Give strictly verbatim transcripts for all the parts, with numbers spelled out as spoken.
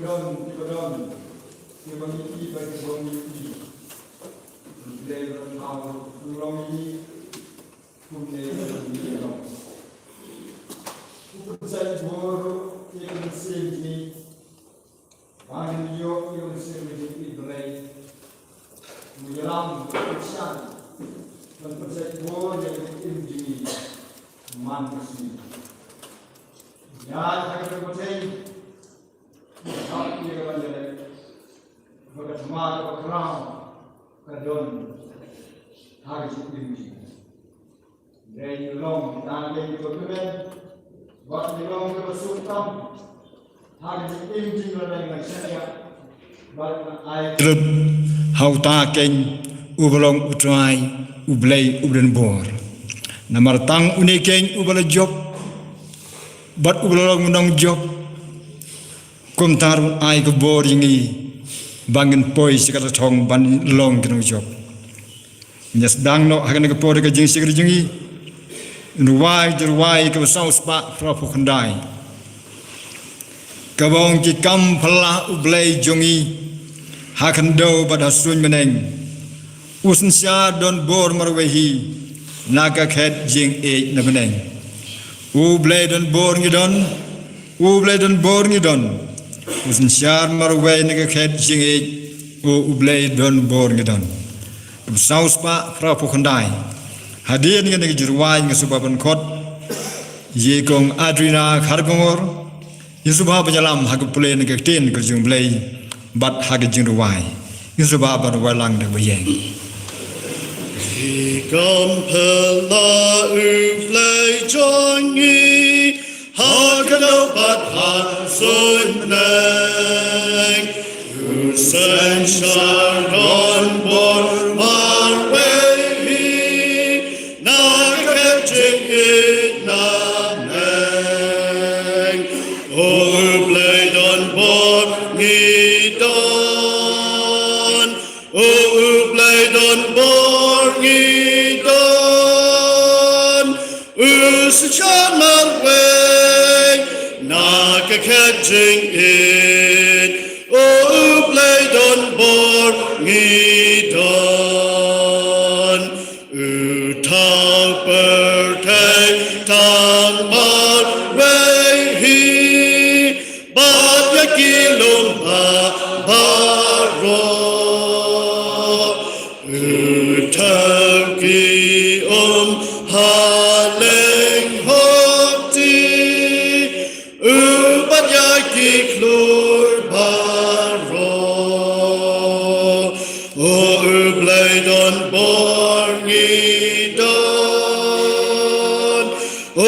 Don, ki ba don, ki ba ngi i, ba ki ba ngi i. Blei ba thaw, long i, kumne long i long. U pynshai bor ïa ka mynsiem jong ngi, ba ngin ïoh ïa ka mynsiem jong i Blei. U ïalam u pynshai, ban pynshai bor ïa ka im jong ngi man ka sngi. Ïa ka kyrpang Hap ïa ka ban ïaleh ba ka thma ka bakhraw ka don ha ka jingim jong ngi. Dei ngi long kita keiñ kiba kmen bad ngi long kiba suk tam ha ka jingim jong ngi, lada ngi shaniah bad ngi ai khlem ha uta keiñ uba long U Trai U Blei uba don bor. Namar tang une keiñ uba la jop bad uba la long nongjop. Kumta ruh ai ka bor ïa ngi ba ngin poi sha kata ka thong ban long ki nongjop. Ngin ïa sdang noh ha kane ka por ka jingshakri jong ngi. Ngin rwai jingrwai kaba saw spah phra phew khyndai, kaba ong: Ki kam phylla U Blei jong ngi ha khyndew bad ha suiñ bneng. U synshar don bor marwei hi na ka khet jingïeit na bneng. U Blei don bor ngi don, U Blei don bor ngi don. U synshar marwei na ka khet jingïeit, O U Blei don bor ngi don. Kaba saw spah phra phew khyndai. Hadien kane ka jingrwai nga sngewbha ban khot ïa i Kong Adrina Kharkongor. Ngin sngewbha ban ïalam ha ka pule na ka ktien ka jong U Blei bad ha ka jingrwai. Ngin sngewbha ban rwai lang da kaba ïeng. Ki kam phylla U Blei jong ngi ha khyndew bad ha suiñ bneng. U synshar don bor marwei hi na ka khet jingïeit na bneng. O U Blei don bor ngi don. O U Blei don bor ngi don. U synshar marwei na ka khet jingïeit. O U Blei don bor ngi don. U thaw pyrthei tang marwei hi bad ïa ki lyngba baroh. U thaw ki um ha lyngngoh ti, u bat ïa ki khlur baroh. O U Blei don bor ngi don. O U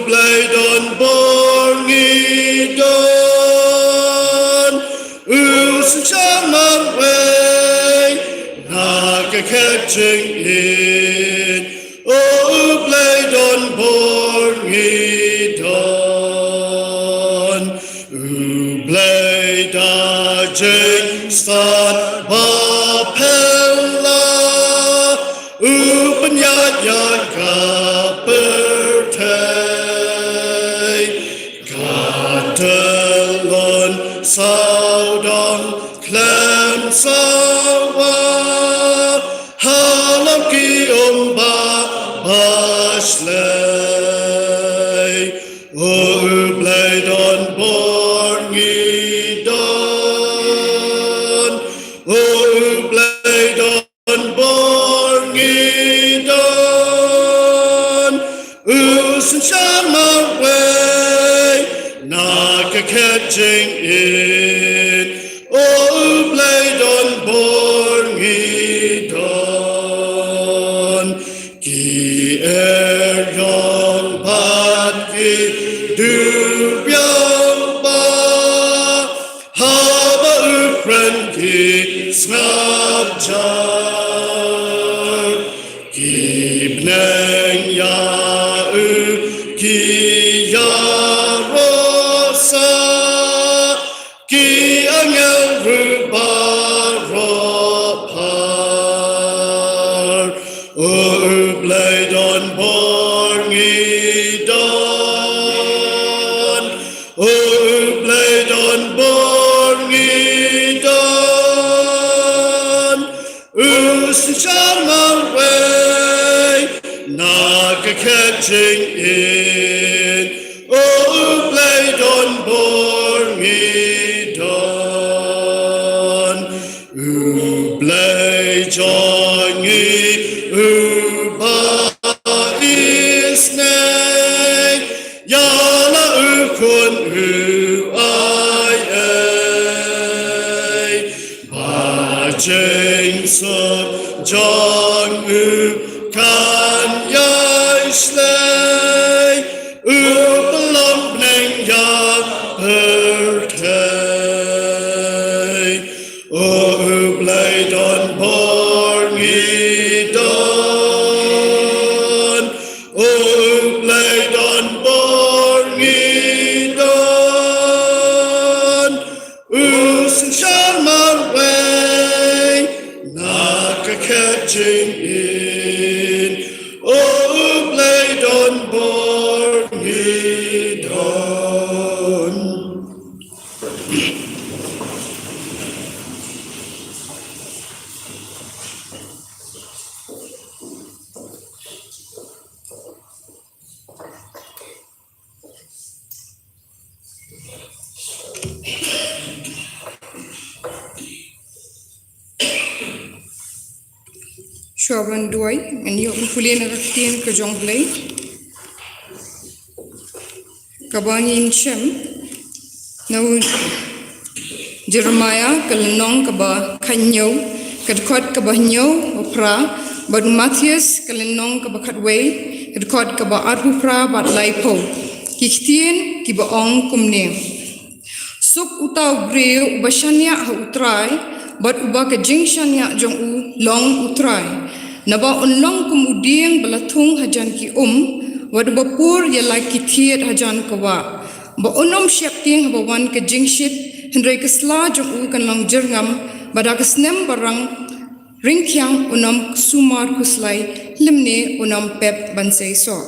Blei don bor ngi don. U synshar marwei na ka khet jingïeit. O U Blei don bor ngi don. U Blei da jingstad ba phylla, u pynïaid ïa ka pyrthei. Ka tyllun sawdong khlem sawa halor ki um ba bashlei. O U Blei don bor ngi don. O U Blei don bor ngi don. U synshar marwei na ka khet jingïeit. O U Blei don bor ngi don. Ki eriong bad ki duriaw ba haba u kren ki sngap jar. Ki bneng ïa u ki ïaroh sah. Ki angel ruh baroh phar. O U Blei don bor ngi don. O U Blei don bor jingim, O Blei don bor ngi don. U Blei jong ngi uba isynei, ïa la u khun u ai ei. Ba jingsuk jong u kan ïai shlei, u pynlong bneng ïa pyrthei. O U Blei don bor ngi don. O U Blei don bor ngi don. U synshar marwei na ka khet jingim. O U Blei don bor ngi don. Shuwa ban duwai, ngan ïoh ban pule na ka ktien ka jong U Blei, kaba ngin shem na u Jeremiah ka lynnong kaba khathynñiew, ka dkhot kaba hynñiew bad phra, bad u Mathaios ka lynnong kaba khatwei, ka dkhot kaba arphew phra bad laiphew. Ki ktien kiba ong kumne: Suk uta u briew uba shaniah ha U Trai, bad uba ka jingshaniah jong u long U Trai. Naba un long kum u dieng ba la thung hajan ki um, bad uba pur ïa la ki thied hajan ka wah. Ba un ym sheptieng haba wan ka jingshit, hynrei ka sla jong u kan long jyrngam, bad ha ka snem ba rang ryngkhiang un ym sumar khuslai, lymne un ym pep ban seisoh.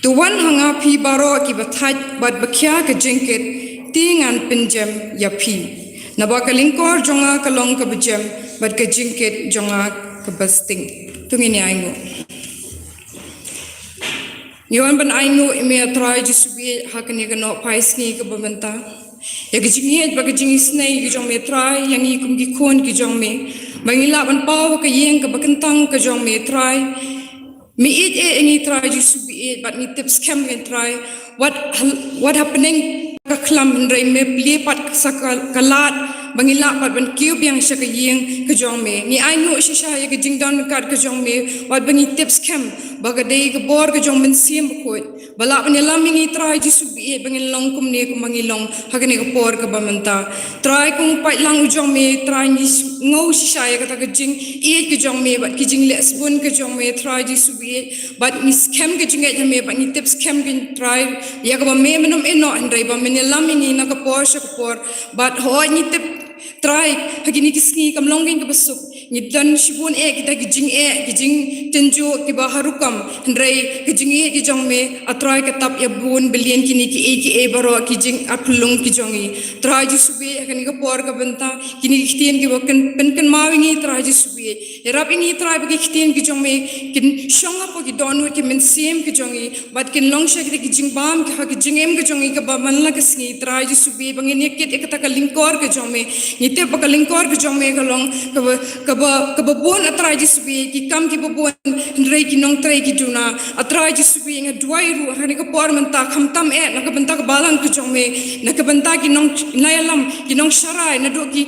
To wan ha nga phi baroh kiba thait bad ba khia ka jingkit, te ngan pynjem ïa phi. Naba ka lyngkor jong nga ka long kaba jem, bad ka jingkit jong nga kaba sting. To ngin ïa ainguh. Ngi wan ban ainguh ïa me, A Trai Jisu baieit, ha kane ka nohphai sngi kaba mynta. Ïa ka jingïeit bad ka jingisynei ka jong me, Trai, ïa ngi kum ki khun ki jong me, ba ngi lah ban paw ha ka ïing kaba kyntang ka jong me, Trai. Me ïeit eh ïa ngi, Trai Jisu baieit, bad ngi tip skhem ïa, Trai, wat hal-, wat hapdeng ka khlam, hynrei me plie pat sa ka, ka lad ba ngi lah pat ban kiew biang sha ka ïing ka jong me. Ngi ainguh shisha ïa ka jingdon ryngkat ka jong me, wat ba ngi tip skhem ba ka dei ka bor ka jong Mynsiem Bakhuid ba lah ban ïalam ïa ngi, Trai Jisu baieit, ba ngin long kumne kumba ngi long ha kane ka por kaba mynta. Trai, kum u paidlang u jong me, Trai, ngi sngew shisha ïa kata ka jingïeit ka jong me bad ki jingleh sbun ka jong me, Trai Jisu baieit, bad ngi skhem ka jingïeit ha me, bad ngi tip skhem ka, Trai, ïa kaba me men ym ïehnoh, hynrei ba men ïalam ïa ngi na ka por sha ka por. Bad hooid, ngi tip, Trai, ha kine ki sngi kam long kein kaba suk. Ngi don shibun eh kita ki jingeh, ki jingtynjuh kiba ha rukom, hynrei ka jingïeit ka jong me, A Trai, ka tap ïa bun billion kine kiei kiei baroh ki jingarphyllung ki jong ngi. Trai Jisu baieit, ha kane ka por kaba mynta, kine ki ktien kiba pyn-, pynkynmaw ïa ngi, Trai Jisu baieit, ïarap ïa ngi, Trai, ba ki ktien ki jong me kin shong hapoh ki dohnud ki mynsiem ki jong ngi, bad kin long sha kita ki jingbam, ha ki jingim ka jong ngi kaba man la ka sngi, Trai Jisu baieit, ba ngin ïa kit ïa kata ka lyngkor ka jong me. Ngi tip ba ka lyngkor ka jong me ka long kaba, kaba, kaba bun, A Trai Jisu baieit, ki kam kiba bun, hynrei ki nongtrei ki duna. A Trai Jisu baieit, nga duwai ruh ha kane ka por mynta, khamtam eh na ka bynta ka balang ka jong me, na ka bynta ki nongïalam, ki nongsharai, naduh ki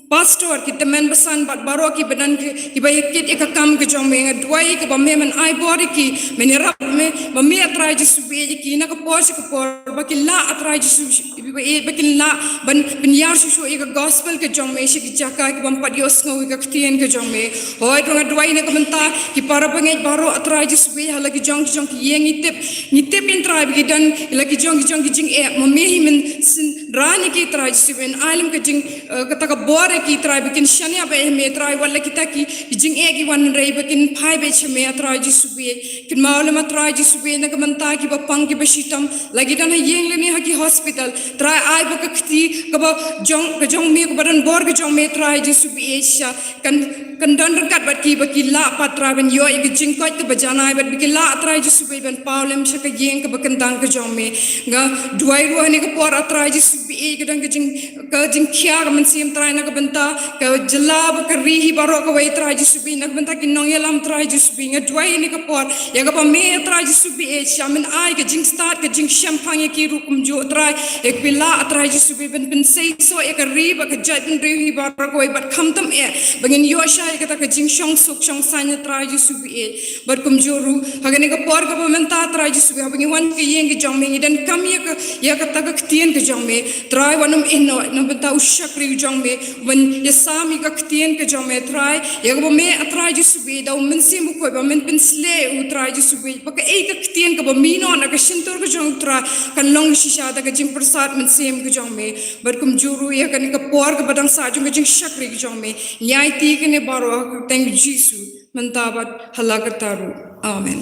pastor, ki tymmen basan bad baroh kiba don ki, kiba ïa kit ïa ka kam ka jong me. Nga duwai kaba me men ai bor ïa ki, men ïarap me, ba me, A Trai Jisu baieit, ïa ki na ka por sha ka por, ba kin lah, A Trai Jisu baieit, ba kin lah ban pynïar shuh shuh ïa ka gospel ka jong me sha ki jaka ki bym pat ïohsngew ïa ka ktien ka jong me. Hooid, nga duwai na ka bynta ki para bangeit baroh, A Trai Jisu baieit, ha la ki jong ki jong ki ïing, ngi tip, ngi tip, Trai, ba ki don la ki jong ki jong ki jingeh, ma me hi men syn- ran ïa ki, Trai Jisu baieit, ai lem ka jing, eh, kata ka bor ïa ki, Trai, ba kin shaniah beit ha me, Trai, wat la kita ki, ki jingeh ki wan, hynrei ba kin phai beit sha me, A Trai Jisu baieit. Kynmaw lem, A Trai Jisu baieit, na ka bynta kiba pang kiba shitom, la ki don ha ïing lane ha ki hospital, Trai, ai ba ka kti kaba jong, ka jong me, kaba don bor ka jong me, Trai Jisu baieit, sha kan kan don ryngkat bad ki ba ki lah pat Trai ban ïoh ïa ka jingkoit kaba janai bad ba ki lah Trai Jisu bad ban paw lem sha ka ïing kaba kyntang ka jong me. Nga duwai ruh ha kane ka por A Trai Jisu bad ka don ka jing ka jingkhia ka mynsiem Trai na ka bynta ka jylla bad ka ri hi baroh kawei Trai Jisu bad na ka bynta ki nongïalam Trai Jisu bad nga duwai ha kane ka por ïa kaba me Trai Jisu bad sha men ai ka jingstad ka jingshemphang ïa ki ruh kumjuh Trai ïa ka ba lah Trai Jisu bad ban pynseisoh ïa ka ri bad ka jaitbynriew hi baroh kawei bad khamtam eh ba ngin ïoh shai ïa kata ka jingshong suk shong saiñ Trai Jisu bad bad kumjuh ruh ha kane ka por kaba mynta Trai Jisu bad haba ngi wan ka ïing ka jong me ngi donkam ïa ka ïa kata ka ktien ka jong me Trai wat nym ïehnoh na bynta u shakri u jong me ban ïasam ïa ka ktien ka jong me Trai ïa kaba me A Trai Jisu bad da u mynsiem bakhuid ba men pynsleh u Trai Jisu bad ba kaei ka ktien kaba me ïehnoh na ka shyntur ka jong u Trai kan long shisha da ka jingpyrsad mynsiem ka jong me bad kumjuh ruh ïa kane ka por kaba dang sah jong ka jingshakri ka jong me. Ngi aiti kane baroh ha ka kyrteng Jisu mynta bad ha la karta ruh. Amen.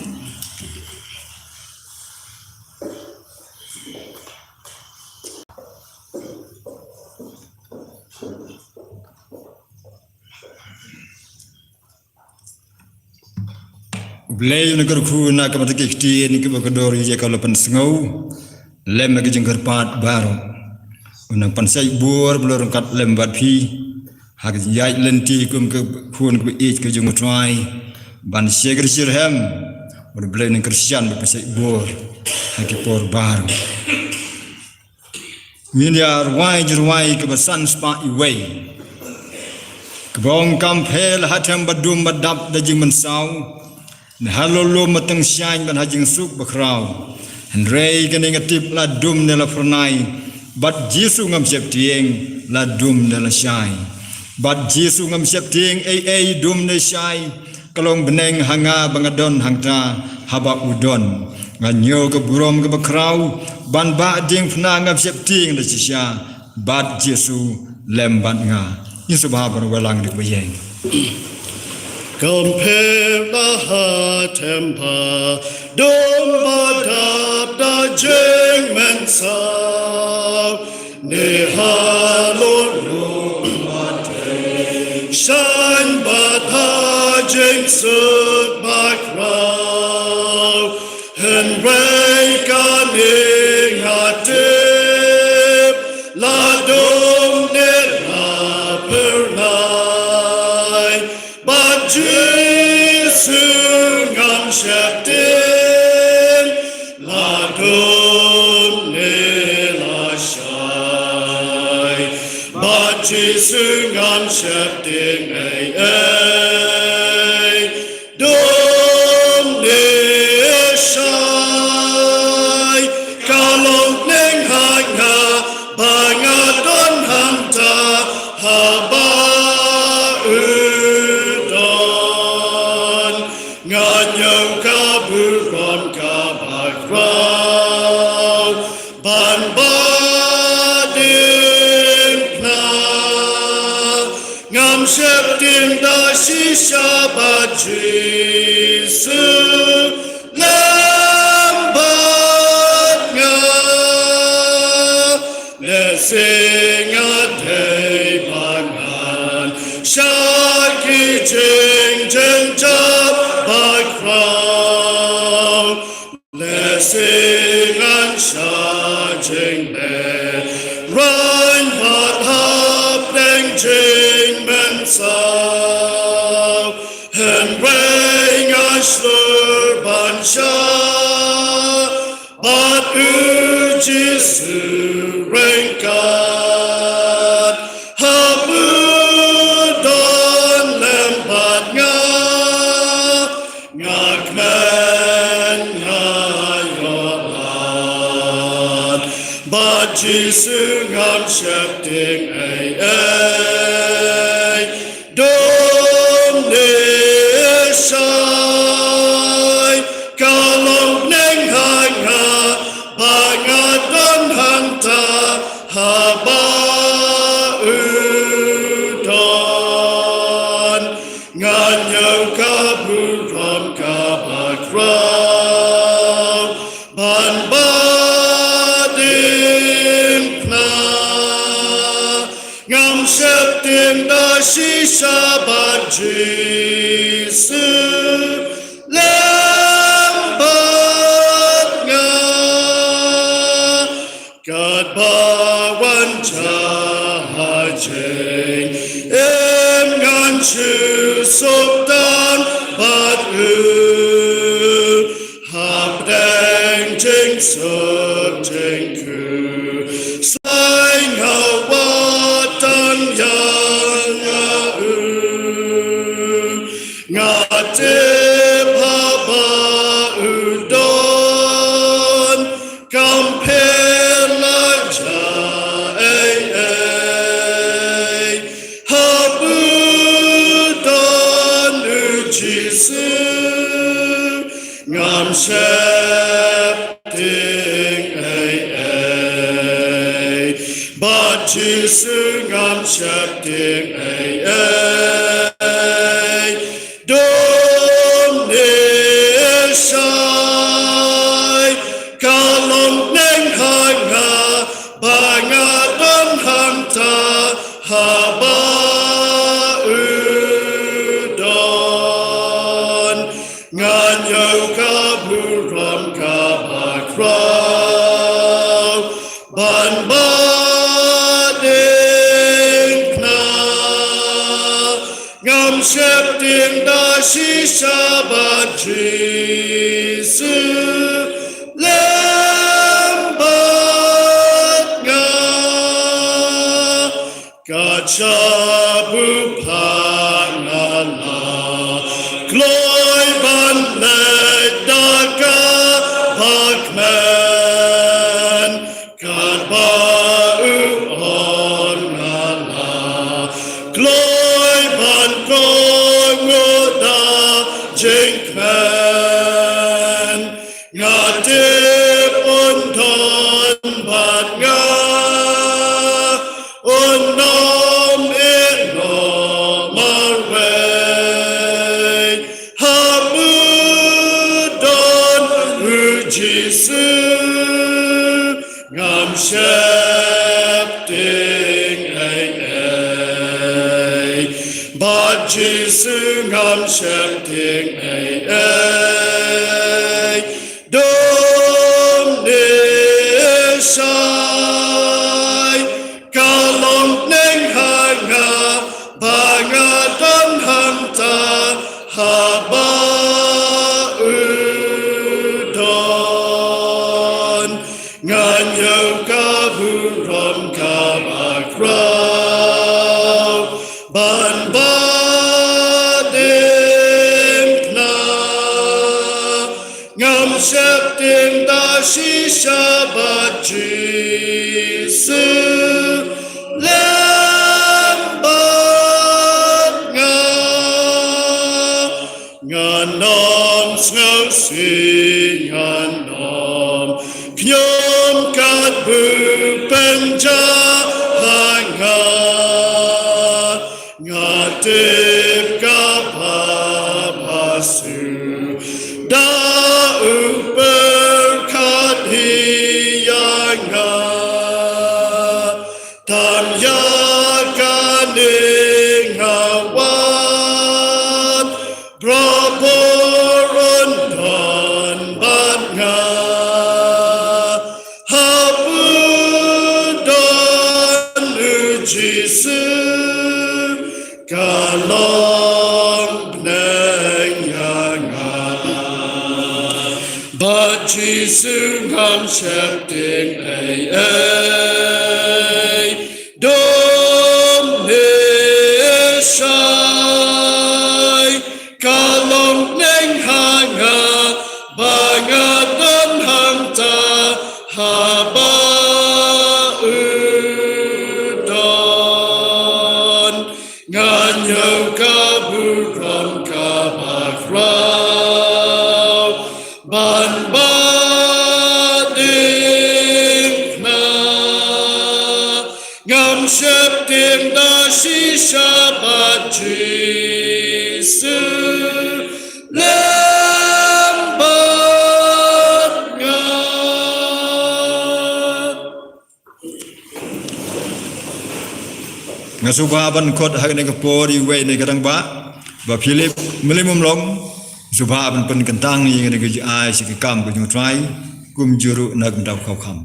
U Blei un kyrkhu na ka bynta ki ktien kiba kordor ïa ka la pynsngew lem ka jingkyrpad baroh. Un nang pynshait bor ba la ryngkat lem bad phi ha ka jingïaid lynti kum ka khun kaba ïeit ka jong U Trai ban shakri shitrhem. Bad U Blei un kyrshan bad pynshait bor ha ki por baroh. Ngin ïa rwai jingrwai kaba san spah wei. Kaba ong kam pher la ha them ba dum ba dap da jingmynsaw. Ne ha lum lum ba tyngshaiñ ban ha jingsuk ba khraw. Hynrei kane nga tip la dum ne la phyrnai. Bad Jisu ngam sheptieng la dum ne la shai. Bad Jisu ngam sheptieng ei ei dum ne shai. Ka long bneng ha nga ba nga don hangta haba u don. Nga ñiew ka burom kaba khraw ban bah diengphna ngam sheptieng da shisha bad Jisu lem bad nga. Ngin sngewbha ban wallang da kaba ïeng. Kam pher la ha them ba dum ba dap da jingmynsaw. Ne ha lum lum ba tyngshaiñ bad ha jingsuk ba khraw. Hynrei kane nga tip la dum ne la phyrnai. Bad Jisu ngam sheptieng la dum ne la shai. Bad Jisu ngam sheptieng ei ei dum ne shai. Ka long bneng ha nga ba nga don hangta haba u don. Nga ñiew ka burom kaba khraw ban bah diengphna. Ngam sheptieng da shisha bad Jisu lem bad nga. Lehse nga dei ba ngan shah ki jingjynjar ba khraw. Lehse ngan shah jingmeh rang bad hapdeng jingmynsaw. Hynrei nga shlur ban shah bad u Jisu ryngkat. Haba u don lem bad nga, nga kmen nga ïoh lad. Bad Jisu ngam sheptieng ei ei dum ne shai. Ka long bneng ha nga ba nga don hangta haba u don. Nga ñiew ka burom kaba khraw ban bah diengphna. Ngam sheptieng da shisha bad Jisu lem bad nga. Katba wan jahajing im ngan shu suk tang bad u. Hapdeng jingsuk jingkhuslai nga wad tang ïa nga u. Nga tip haba u don kam pher la jia ei ei. Haba u don u Jisu ngam sheptieng ei ei. Bad Jisu ngam sheptieng ei ei. Dum ne shai ka long neng ha nga ba nga don hangta haba u don. Ngan ïoh ka burom kaba khraw ban ba ding na. Ngam sheptieng da shisha bad Jisu lem bad nga. Ka jabun pha nga la kloi ban leit da kaba kmen. Katba u ong nga la kloi ban kohnguh da jingkmen. Nga tip un don bad nga, un ym ïehnoh marwei. Haba don u Jisu ngam sheptieng ei ei. Bad Jisu ngam sheptieng ei ei. Dum ne shai ka long neng ha nga ba nga don hangta haba u don. Ngan ïoh ka burom kaba khraw ban ba ding na. Ngam sheptieng da shisha bad Jisu lem bad nga. Ngan ym sngewsih, ngan ym kñium katba u pynjah ha nga. Nga tip kaba bha shuh da u pyrkhat hi ïa nga. Tang ïa kane nga wad barabor un don bad nga. Haba u don u Jisu ka long bneng ïa nga. Bad Jisu ngam sheptieng ei ei. Dum ne shai ka long neng ha nga ba nga don hangta haba u don. Ngan ïoh ka burom kaba khraw ban ba ding na. Ngam sheptieng da shisha bad Jisu lem bad nga. Nga sngewbha ban khot ha kane ka por ïa uwei na ki rangbah, Bah Philip Mylliemumlong. Sngewbha ban pynkyntang ïa kane ka jingai sha ka kam ka jong U Trai kumjuh ruh na ka bynta u khawkham.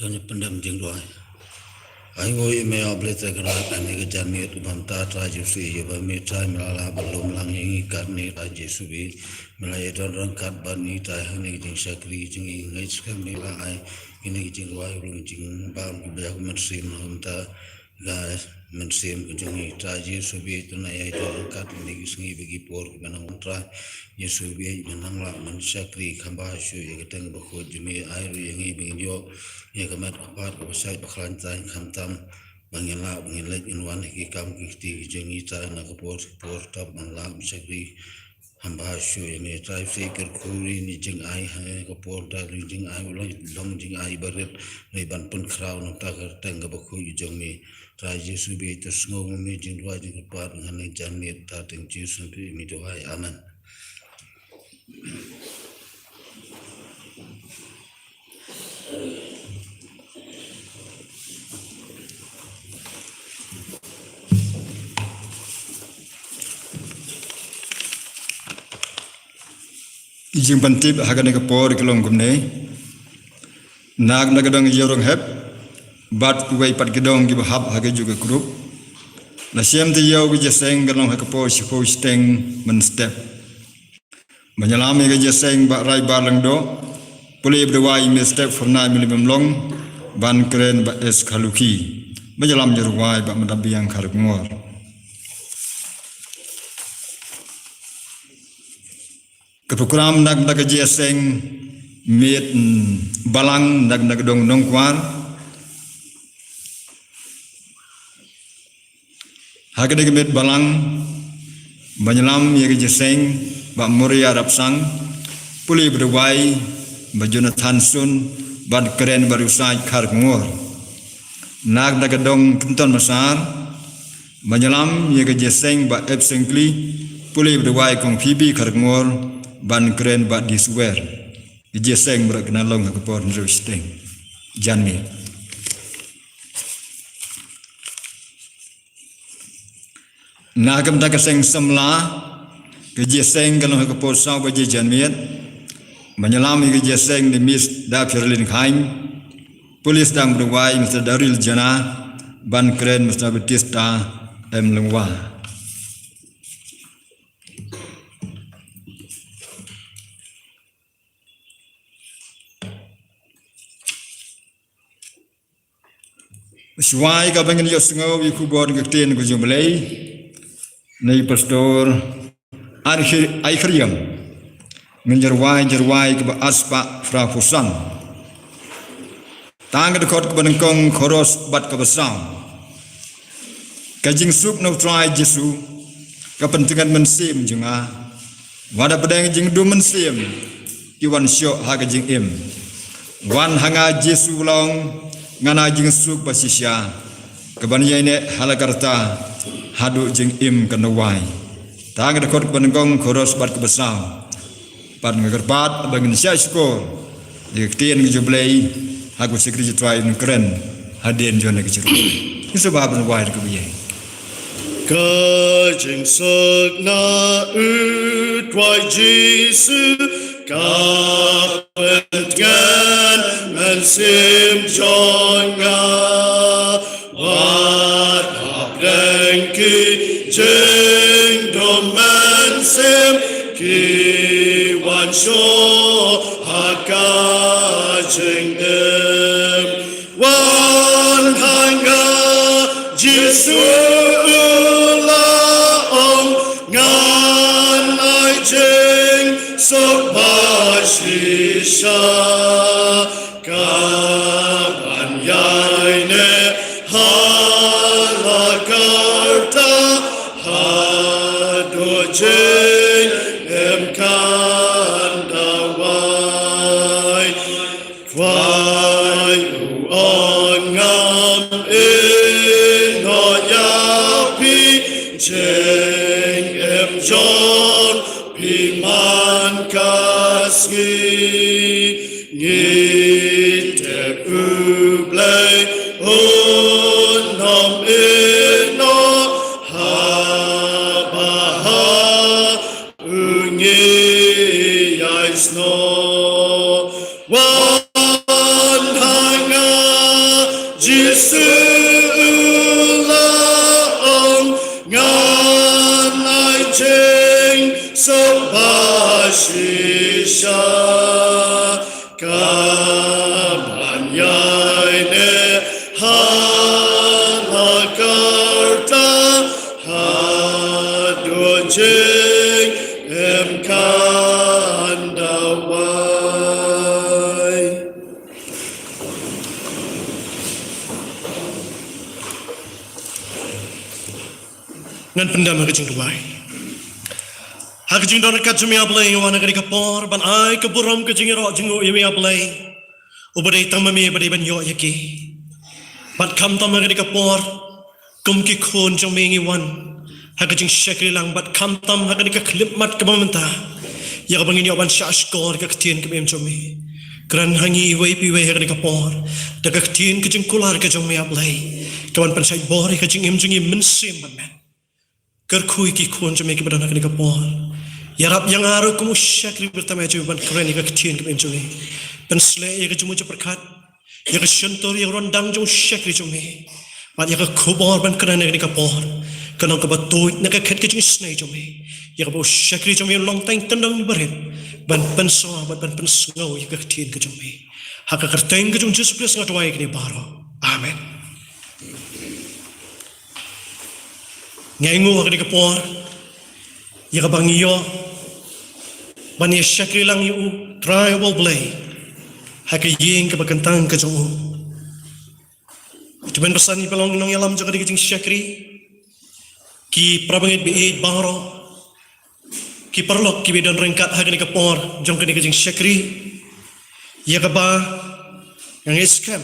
To ngin pyndem jingduwai. Ai nguh ïa me, A Blei Trai Kynrad, ha kane ka janmiet kaba mynta, Trai Jisu, ïa ba me Trai me la lah ban lum lang ïa ngi katne, Trai Jisu, me la ïadon ryngkat bad ngi Trai ha kane ka jingshakri jong ngi. Ngeit skhem me la ai kine ki jingduwai, ruh jingbam kiba ïa ka mynsiem na ka bynta ka mynsiem ka jong ngi. Trai Jisu, bieit to nang ïadon ryngkat ha kine ki sngi bad ki por kiba nang wan, Trai Jisu, bieit me nang lah ban shakri kham bha shuh ïa ka kyrteng kaba khuid jong me. Ai ruh ïa ngi ba ngin ïoh ïa ka met ka phad kaba shait ba khlaiñ, Trai, khamtam ba ngin lah ba ngin leit ngin wan ha ki kam ki kti ki jong ngi, Trai, na ka por ka por, tap ban lah ban shakri kham bha shuh ïa me, Trai. Phi kyrkhu ïa ngi jingai ha ka por, Trai, ïa jingai u long, long jingai barit, ngi ban pynkhraw na ka bynta ka kyrteng kaba khuid jong me. Trai Jisu, bieit to sngew ma me jingduwai jingkyrpad ha kane ka janmiet, ha ka kyrteng Jisu ngi duwai. Amen. Ki jingpyntip ha kane ka por ki long kumne. Na ka bynta ka dong ïa u ranghep bad kiwei pat ki dong kiba hap ha kajuh ka group, la shem te ïa u, ka jingïaseng ka long ha ka por shiphew shiteng mynstep. Ban ïalam ïa ka jingïaseng, Bah Raibar Lyngdoh, pule bad duwai, Mister Fernai Mylliemumlong, ban kren Bah S Kharlukhi. Ban ïalam ïa u rwai, Bah Madam Biang Kharkongor. Ka program na ka bynta ka jingïaseng miet, mm, balang na ka bynta ka dong Nongkwar. Ha kane ka miet balang, ban ïalam ïa ka jingïaseng, Bah Moria Rapsang, pule bad duwai, Bah Jonathan Sun, ban kren Bah Riewsaid Kharkongor. Na ka bynta ka dong Kynton Massar, ban ïalam ïa ka jingïaseng, Bah Epseng Kli, pule bad duwai, Kong Phoebe Kharkongor, ban kren Bah D Suwer. Ka jingïaseng baroh ka nang long ha ka por hynriew shiteng janmiet. Na ka bynta ka seng samla, ka jingïaseng ka long ha ka por saw baje janmiet. Ban ïalam ïa ka jingïaseng da Miss Da Pierlin Khain, pule sdang bad duwai, Mister Daryl Jana, ban kren Mister Batista M Lyngwa. Shuwa ïa kaba ngin ïohsngew ïa ka khubor ka ktien ka jong U Blei, na i Pastor Ai Khir-, Ai Khyriem, ngin ïa rwai, ïa rwai kaba arspah phra phew san. Tang ka dkhot kaba nyngkong, chorus bad kaba saw. Ka jingsuk na U Trai Jisu ka pyntngen mynsiem jong nga. Wat da pdeng jingdum mynsiem, ki wan shoh ha ka jingim. Wan ha nga Jisu, long nga na jingsuk ba shisha, kaban ïaineh ha la ka rta haduh jingim kan da wai. Tang ka dkhot kaba nyngkong, chorus bad kaba saw. Bad nga kyrpad ba ngin shah shkor ïa ka ktien ka jong U Blei ha ka shakri jong U Trai, ngin kren hadien jong ka jingkren. Ngin sa ban wai da kaba ïeng. Ka jingsuk na U Trai Jisu ka pyntngen mynsiem jong nga. Wat hapdeng ki jingdum mynsiem, ki wan shoh ha ka jingim. Wan ha nga Jisu u la ong, ngan ai jingsuk ba shisha, kaban ïaineh ha la ka rta haduh jingim kan da wai. jong phi man ka sngi, ngi tip U Blei un ym ïehnoh haba ha u ngi ïai snoh. Wan ha nga, Jisu u la ong, ngan ai jingshah ba shisha. Ka ban ïaineh ha la ka rta, haduh jingim kan da wai. Ngan pyndem ha ka jingduwai. Ha ka jingdon ryngkat jong me, A Blei, ngi wan ha kane ka por ban ai ka burom, ka jingïaroh jong ngi, ïa me, A Blei, uba dei tang ma me ba dei ban ïoh ïa ki. Bad khamtam ha kane ka por, kum ki khun jong me ngi wan ha ka jingshakri lang, bad khamtam ha kane ka khyllipmat kaba mynta, ïa kaba ngin ïoh ban shahshkor ïa ka ktien kaba im jong me. Kren ha ngi iwei pa iwei ha kane ka por da ka ktien ka jingkular ka jong me, A Blei, ka ban pynshait bor ïa ka jingim jong ngi mynsiem bad met. Kyrkhu ïa ki khun jong me kiba don ha kane ka por. Ïarap ïa nga ruh kum u shakri ba tam ïa jong me ban kren ïa ka ktien kaba im jong me. Pynshlur ïa ka jingmut jingpyrkhat, ïa ka shyntur, ïa ka ryndan jong u shakri jong me. Bad ïa ka khubor ban kren ha kane ka por, kan long kaba tuid na ka khet ka jingisnei jong me, ïa kaba u shakri jong me un long tang tyndong barit ban pynsawa bad ban pynsngew ïa ka ktien ka jong me. Ha ka kyrteng ka jong U Jisu Khrist nga duwai ïa kine baroh. Amen. Ngi ainguh ha kane ka por ïa kaba ngi ïoh ban ïa shakri lang ïa U Trai U Blei ha ka ïing kaba kyntang ka jong U. Ki hynmen ki hynmen, ngi pynlong nongïalam jong kane ka jingshakri, ki parabangeit ba ïeit baroh, ki paralok kiba don ryngkat ha kane ka por jong kane ka jingshakri, ïa kaba nga ngeit skhem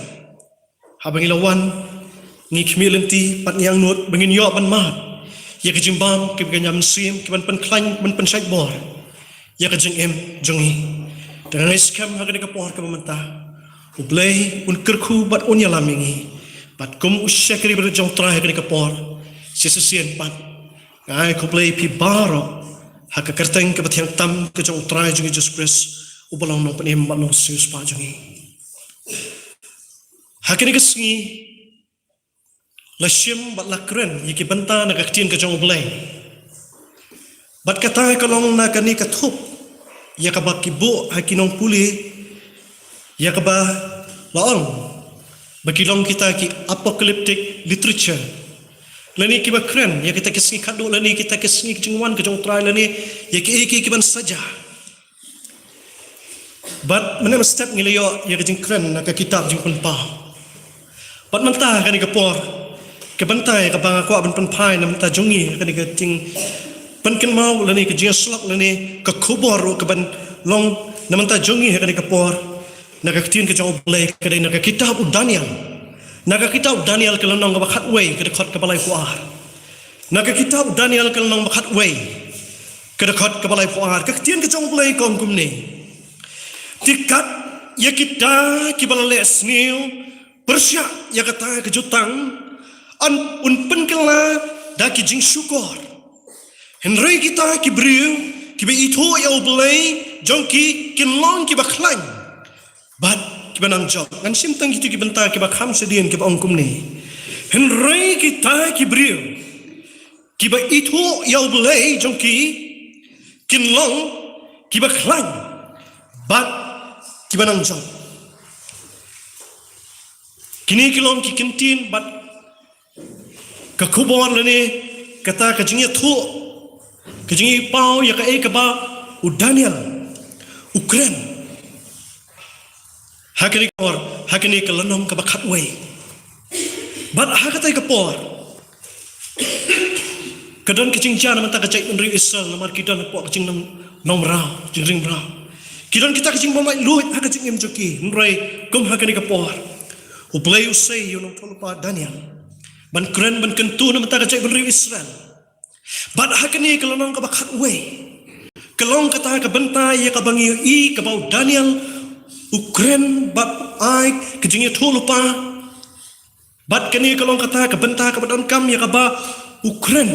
haba ngi la wan, ngi khmih lynti bad ngi angnud ba ngin ïoh ban mad ïa ka jingbam kaba kynja mynsiem, ka ban pynkhlaiñ, ban pynshait bor ïa ka jingim jong ngi. Te nga ngeit skhem ha kane ka por kaba mynta U Blei un kyrkhu bad un ïalam ïa ngi. Bad kum u shakri barit jong U Trai ha kane ka por, shisien pat nga ai khublei ïa phi baroh ha ka kyrteng kaba thiang tam ka jong U Trai jong ngi Jisu Khrist, uba long Nongpynim bad Nongsiewspah jong ngi. Ha kane ka sngi la shim bad la kren ïa ki bynta na ka ktien ka jong U Blei. Bad kata ka long na kane ka thup ïa kaba ki buh ha ki nongpule, ïa kaba la ong ba ki long kita ki apocalyptic literature, lane kiba kren ïa kita ki sngi khadduh, lane kita ki sngi ka jingwan ka jong U Trai, lane ïa kiei kiei kiban sa jia. Bad mynne mynstep ngi la ïoh ïa ka jingkren na ka kitab Jingpynpaw. Bad mynta ha kane ka por, ka bynta ïa kaba nga kwah ban pynphai na bynta jong ngi ha kane ka jingpynkynmaw lane ka jingïasyllok lane ka khubor ruh kaban long na bynta jong ngi ha kane ka por na ka ktien ka jong U Blei ka dei na ka kitab u Daniel. Na ka kitab u Daniel ka lynnong kaba khatwei, ka dkhot kaba laiphew ar. Na ka kitab u Daniel ka lynnong ba khatwei, ka dkhot kaba laiphew ar, ka ktien ka jong U Blei ka ong kumne: Te kat ïa kita kiba la leh sniew pyrshah ïa kata ka jutang, un pynkylla da ki jingshukor. Hynrei kita ki briew kiba ithuh ïa U Blei jong ki kin long kiba khlaiñ bad kiba nang jop. Ngan shim tang kito ki bynta kiba kham shadien kiba ong kumne: Hynrei kita ki briew kiba ithuh ïa U Blei jong ki kin long kiba khlaiñ bad kiba nang jop. Kine ki long ki kyntien bad ka khubor lane kata ka jingïathuh, ka jingïapaw ïa kaei kaba u Daniel u kren ha kane ka por, ha kane ka lynnong kaba khatwei. Bad ha katei ka por ka don ka jingjia na bynta ka jaitbynriew Israel, namar ki don hapoh ka jingnong, nongmraw, jingringmraw. Ki don kita ki jingbymlait luid ha ka jingim jong ki. Hynrei kum ha kane ka por U Blei u sei ïa u nongthoh lypa Daniel ban kren, ban kyntu na bynta ka jaitbynriew Israel. Bad ha kane ka lynnong kaba khatwei, ka long kata ka bynta ïa kaba ngi ïohi kaba u Daniel u kren bad ai ka jingïathuhlypa. Bad kane ka long kata ka bynta kaba donkam ïa kaba u kren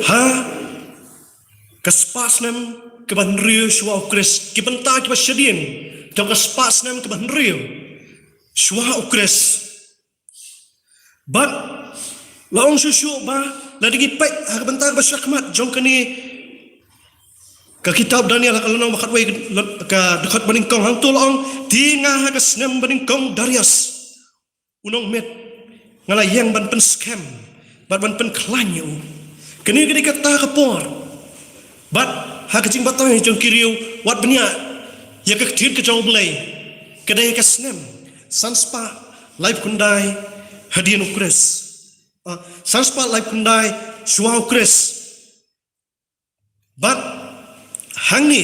ha ka spah snem kaba hynriew shuwa u Khrist, ki bynta kiba shadien jong ka spah snem kaba hynriew shuwa u Khrist. Bad la ong shuh shuh ba lada ngi peit ha ka bynta kaba shakhmat jong kane ka kitab Daniel ha ka lynnong ba khatwei, ka dkhot banyngkong, hangto la ong, te nga ha ka snem banyngkong Darius u nongmiet, nga la ïeng ban pynskhem bad ban pynkhlaiñ ïa u. Kane ka dei kata ka por. Bad ha ka jingbatai jong ki riew, wat bniah ïa ka ktien ka jong U Blei, ka dei ka snem san spah laiphew khyndai hadien u Khrist. Ah, san spah laiphew khyndai shuwa u Khrist. Bad hangne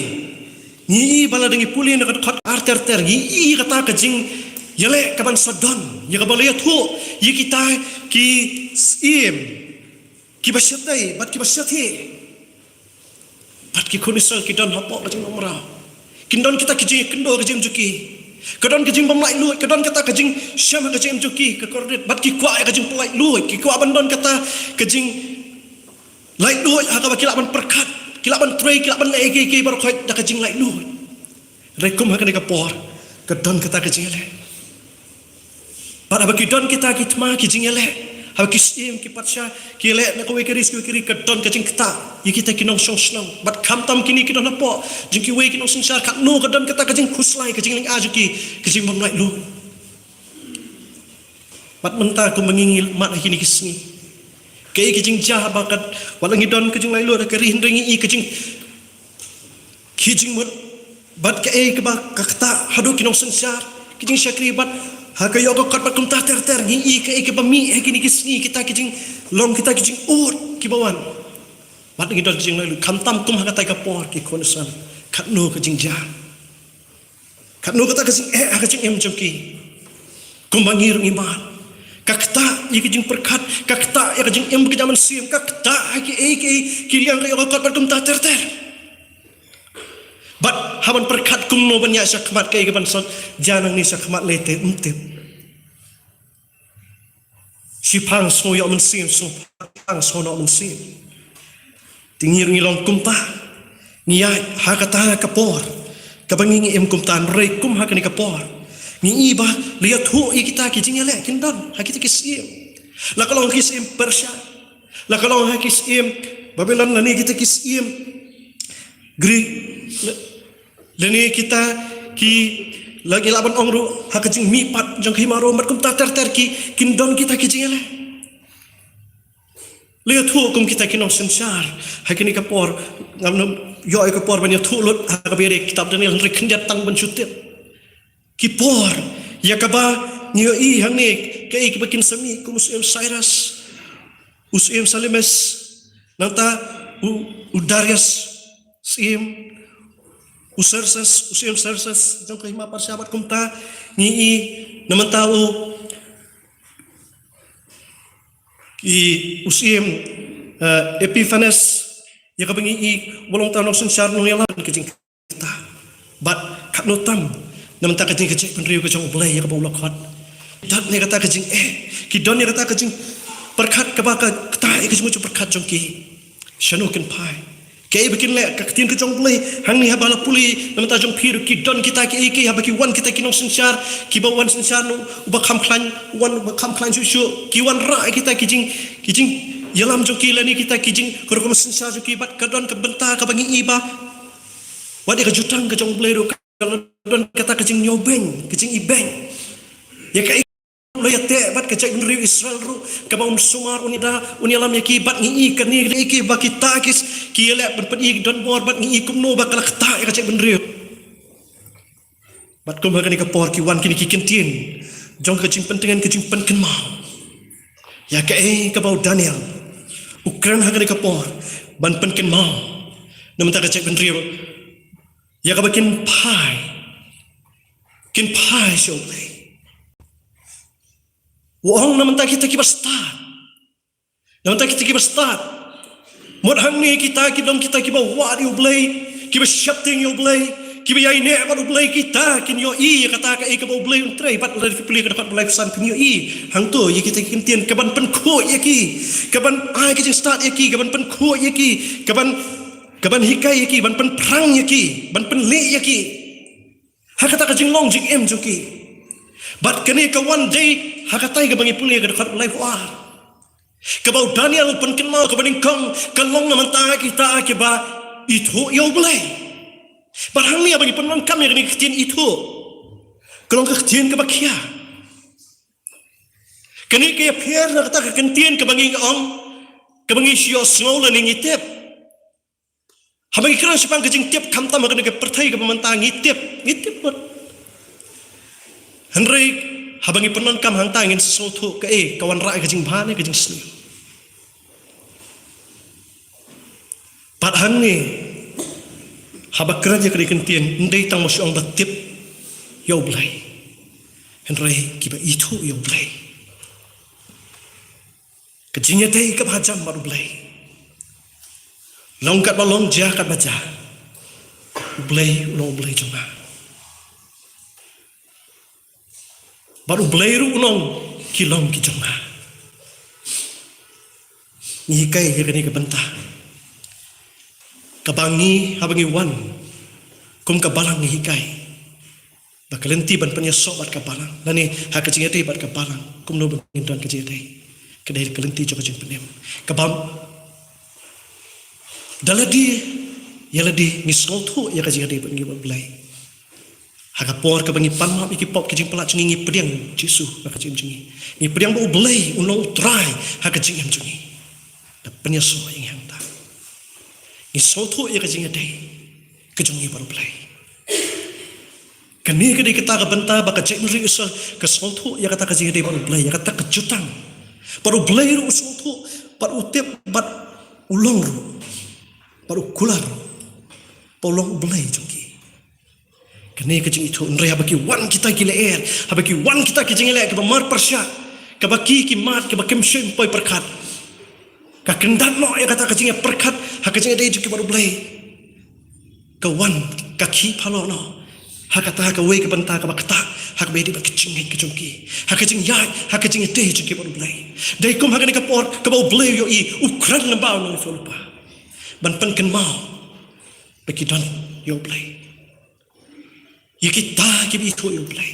ngi i ba lada ngi pule na ka dkhot ar ter ter, ngi i kata ka jingïaleh kaban sa don, ïa kaba la ïathuh ïa kita ki syiem kiba shatei bad kiba shathie. Bad ki khun Israel ki don hapoh ka jinglong mraw. Kin don kita ki jingkyndoh ka jingim jong ki. Ka don ka jingbymlaitluid, ka don kata ka jingshem ka jingim jong ki, ka kordit. Bad ki kwah ïa ka jingpynlaitluid, ki kwah ban don kata ka jinglaitluid ha kaba ki lah ban pyrkhat, ki lah ban trei, ki lah ban leh ïa kiei kiei baroh khoit da ka jinglaitluid. Hynrei kum ha kane ka por ka don kata ka jingïaleh. Bad haba ki don kita ki thma ki jingïaleh, haba ki syiem ki patsha ki ïaleh na kawei ka ri sha kawei ka ri, ka don ka jingktah ïa kita ki nongshong shnong. Bad khamtam kine ki don hapoh jong kiwei ki nongsynshar, katno ka don kata ka jingkhuslai, ka jinglyngngoh jong ki, ka jingbymlaitluid. Bad mynta kumba ngi, ngi mad ha kine ki sngi, kaei ka jingjia ba kat, wat la ngi don ka jinglaitluid ha ka ri, hynrei ngi i ka jing ki jingmut bad kaei kaba ka ktah haduh ki nongsynshar, ki jingshakri bad ha ka ïoh ka kot bad kumta ter ter, ngi i kaei kaba mih ha kine ki sngi, kita ki jinglong, kita ki jingud kiba wan. Bad ngi don ki jinglaitluid, khamtam kum ha katai ka por, ki khun Israel, katno ka jingjia, katno kata ka jingeh ha ka jingim jong ki. Kumba ngi ruh ngi mad, ka ktah ïa ka jingpyrkhat, ka ktah ïa ka jingim ka jingmynsiem, ka ktah ha kiei kiei ki liang, ka ïoh ka kot bad kumta ter ter. Bad haba ngi pyrkhat kumno ban ïaid shakhmat, kaei kaban sa jia nangne shakhmat lei te ym tip. Shiphang sngew ïoh mynsiem, shiphang sngew noh mynsiem. Te ngi ruh ngi long kumta, ngi ïaid ha kata ka por kaba ngi, ngi im kumta, hynrei kum ha kane ka por ngi i ba la ïathuh ïa kita ki jingïaleh kin don ha kita ki syiem. La ka long ha ki syiem Persia, la ka long ha ki syiem Babilon, lane kita ki syiem Grik, lane kita ki, la ngi lah ban ong ruh ha ka jingmihpat jong ka hima Rom, bad kumta ter ter ki, kin don kita ki jingïaleh. La ïathuh kum kita ki nongsynshar ha kane ka por, ngam ïoh ïa ka por ban ïathuh lut ha kaba ïadei kitab Daniel, hynrei khyndiat tang ban shu tip. Ki por ïa kaba ngi ïohi hangne, kaei kaba kin sa mih, kum u syiem Cyrus, u syiem Seleucus, nangta u, u Darius, syiem, u Xerxes, u syiem Xerxes jong ka hima Persia, bad kumta ngi i na mynta u, i, u syiem, eh, Epiphanes, ïa kaba ngi i u long tang nongsynshar nongïalam ka jing Bad katno tam na mynta ka jing, ka jaitbynriew ka jong U Blei ïa kaba u la khot. Ki don ïa kata ka jingeh, ki don ïa kata ka jingpyrkhat kaba ka ktah ïa ka jingmut jingpyrkhat jong ki. Shano kin phai? Kaei ba kin leh? Ka ktien ka jong U Blei hangne haba la pule na mynta jong phi ruh, ki don kita kiei kiei haba ki wan kita ki nongsynshar, kiba wan synshar na uba kham khlaiñ, wan uba kham khlaiñ shuh shuh, ki wanrah ïa kita ki jing, ki jingïalam jong ki lane kita ki jing, ka rukom synshar jong ki, bad ka don ka bynta kaba ngi i ba wat ïa ka jutang ka jong U Blei ruh ka la don kata ka jingñiewbeiñ, ka jingibeiñ. Ïa kaei ba u la ïateh bad ka jaitbynriew Israel ruh, kaba un sumar, un ïada, un ïalam ïa ki, bad ngi i kane ka dei kaei ba kita ki, ki ïaleh ban pyni ki donbor, bad ngi i kumno ba ka la ktah ïa ka jaitbynriew. Bad kum ha kane ka por ki wan kine ki kyntien jong ka jingpyntngen, ka jingpynkynmaw ïa kaei kaba u Daniel u kren ha kane ka por ban pynkynmaw na mynta ka jaitbynriew ïa kaba kin phai, kin phai sha U Blei. U ong na mynta kita kiba stad, Namar kita kiba stad. Mut hangne kita ki long kita kiba wad ïa U Blei, kiba sheptieng ïa U Blei, kiba ïaineh bad U Blei, kita kin ïohi ïa kata kaei kaba U Blei un trei. Bad lada phi pule ka dkhot ba laiphew san phin ïohi hangto ïa kita ki ktien, kaban pynkhuid ïa ki, kaban ai ka jingstad ïa ki, kaban pynkhuid ïa ki, kaban, kaban hikai ïa ki, ban pynphrang ïa ki, ban pynleh ïa ki ha kata ka jinglong jingim jong ki. Bad kane ka wan dei ha katai kaba ngi pule ka dkhot ba laiphew ar, kaba u Daniel pynkynmaw kaba nyngkong ka long namar kita kiba ithuh ïa U Blei. Bad hangne haba ngi pyndonkam ïa kane ka ktien ithuh, ka long ka ktien kaba khia. Kane ka ïapher na kata ka ktien kaba ngi ong, kaba ngi shu ïohsngew lane ngi tip. Haba ngi kren shaphang ka jingtip, khamtam ha kane ka pyrthei kaba mynta ngi tip, ngi tip bha. Hynrei haba ngi pyndonkam hangta ngin sngewthuh kaei ka wanrah ïa ka jingbha ne ka jingsniew. Bad hangne haba kren ïa kane ka ktien, ym dei tang ba shu ong ba tip ïa U Blei, hynrei kiba ithuh ïa U Blei. Ka jingïadei kaba hajan bad U Blei. Long katba long, jia katba jia, U Blei u long U Blei jong nga. Bad U Blei ruh u ong, ki long ki jong nga. Ngi hikai ïa kane ka bynta, kaba ngi, haba ngi wan kum ka balang ngi hikai ba ka lynti ban pynïasoh bad ka balang, lane ha ka jingïadei bad ka balang, kumno ba ngin don ka jingïadei. Ka dei ka lynti jong ka jingpynim, kaba da lade ïa lade ngi sngewthuh ïa ka jingïadei bad ngi bad U Blei. Ha ka por kaba ngi pan map ïa ki pop ki jingpyllait jong ngi, ngi pdiang Jisu ha ka jingim jong ngi. Ngi pdiang ba U Blei un long U Trai ha ka jingim jong ngi. Da pynïasoh ïa ngi hangta, ngi sngewthuh ïa ka jingïadei ka jong ngi bad U Blei. Kane ka dei kata ka bynta ba ka jaitbynriew Israel ka sngewthuh ïa kata ka jingïadei bad U Blei, ïa kata ka jutang. Bad U Blei ruh u sngewthuh, bad u tip, bad u long ruh, bad u kular ruh ba u long U Blei jong ki. Kane ka jingithuh, hynrei haba ki wan kita ki lyer, haba ki wan kita ki jingïaleh kiba mar pyrshah, kaba ki, ki mad, kaba kim shym poi pyrkhat, ka kyndat noh ïa kata ka jingïapyrkhat ha ka jingïadei jong ki bad U Blei. Ka wan ka khih pha noh ha kata, ha kawei ka bynta kaba ktah ha kaba ïadei bad ka jingngeit ka jong ki, ha ka jingïaid, ha ka jingïadei jong ki bad U Blei. Dei kum ha kane ka por kaba U Blei u ïohi, u kren lyngba u nongïathuhlypa ban pynkynmaw ba ki don ïa U Blei. Ïa kita kiba ithuh ïa U Blei,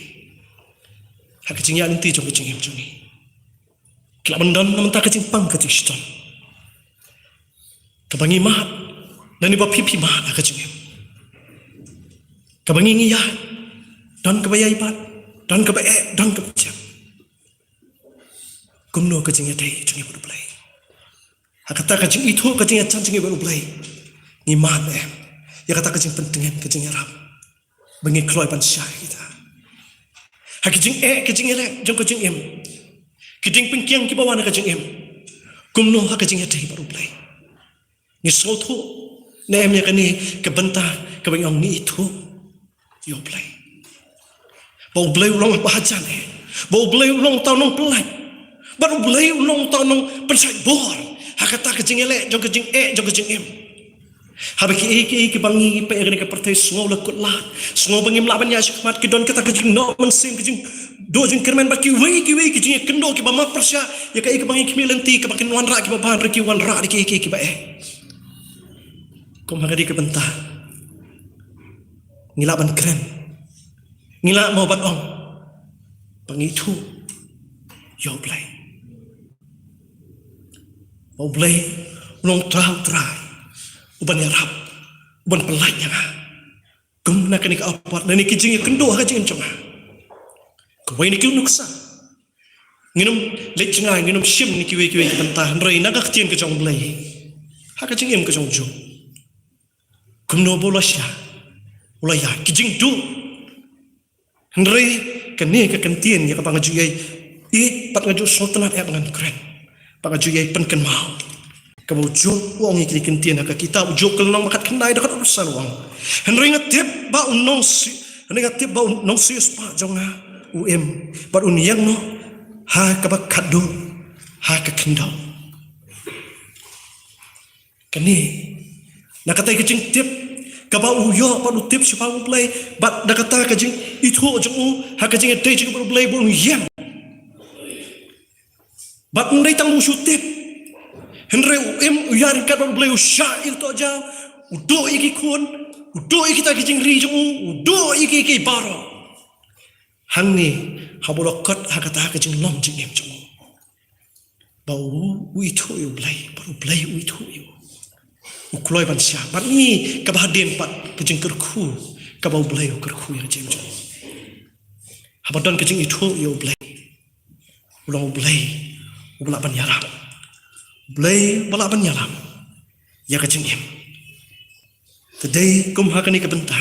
ha ka jingïaid lynti jong ka jingim jong ngi, ki lah ban don na ka bynta ka jingpang ka jingshitom, kaba ngi mad, lane ba phi, phi mad ha ka jingim, kaba ngi, ngi ïaid, don kaba ïaibad, don kaba eh, don kaba jep. Kumno ka jingïadei jong ngi bad U Blei? Ha kata ka jingithuh, ka jingïajan jong ngi bad U Blei, ngi mad em ïa kata ka jingpyntngen, ka jingïarap, ba ngi kloi ban shai kita? Ha ka jingeh, ka jingïaleh jong ka jingim, ki jingpynkhiang kiba wan ha ka jingim, kumno ha ka jingïadei bad U Blei? Ngi sngewthuh ne em ïa kane ka bynta kaba ngi ong ngi ithuh ïa U Blei, ba U Blei u long ba hajan eh, ba U Blei u long uta u nongpyllait, bad U Blei u long uta u nongpynshait bor ha kata ka jingïaleh jong ka jingeh jong ka jingim? Haba kiei kiei kiba ngi peit ïa kane ka pyrthei, sngew la kut lad, sngew ba ngim lah ban ïaid shakhmat, ki don kata ka jingnoh mynsiem, ka jingduh jingkyrmen, bad kiwei kiwei ki jingïakynduh kiba mar pyrshah ïa kaei kaba ngi khmih lynti, kaba kin wanrah kiba bha, hynrei ki wanrah da kiei kiei kiba eh. Kum ha kane ka bynta ngi lah ban kren, ngi lah mo ban ong ba ngi ithuh ïa U Blei, ba U Blei u long U Trai u trai, uban ïarap, uban pyllait ïa nga. Kum na kane ka apot, na kine ki jingïakynduh ha ka jingim jong nga, kawei na ki nuksa, ngin ym leit jngai, ngin ym shim na kiwei kiwei ki bynta, hynrei na ka ktien ka jong U Blei, ha ka jingim ka jong u Job, kumno ba u la shah, u la ïaid ki jingduh. Hynrei kane ka ktien ïa kaba nga ju ïai ïeit bad nga ju sngewtynnat ïa ba ngan kren, ba nga ju ïai pynkynmaw, kaba u Job u ong ïa kine ki ktien ha ka kitab u Job ka lynnong ba khatkhyndai dkhot arphew san u ong: Hynrei nga tip ba u nongsi-, hynrei nga tip ba u nongsiewspah jong nga u im, bad un ïeng noh ha kaba khatduh ha ka khyndew. Kane, na kata ka jingtip kaba u ïoh bad u tip shaphang U Blei, bad na kata ka jingithuh jong u ha ka jingïadei jong u bad U Blei ba un ïeng. Bad ym dei tang ba u shu tip, hynrei u im, u ïaid ryngkat bad U Blei, u shah ïa uto u jaw, u duh ïa ki khun, u duh ïa kita ki jingri jong u, u duh ïa ki, ki baroh. Hangne, haba u la kot ha kata ka jinglong jingim jong u, ba u, u ithuh ïa U Blei, ba U Blei u ithuh ïa u, u kloi ban shah. Bad ngi kaba hadien pat, ka jingkyrkhu kaba U Blei u kyrkhu ïa ka jingim jong u. Haba don ka jingithuh ïa U Blei, u long U Blei uba lah ban ïarap. U Blei uba lah ban ïarap ïa ka jingim. Te dei kum ha kane ka bynta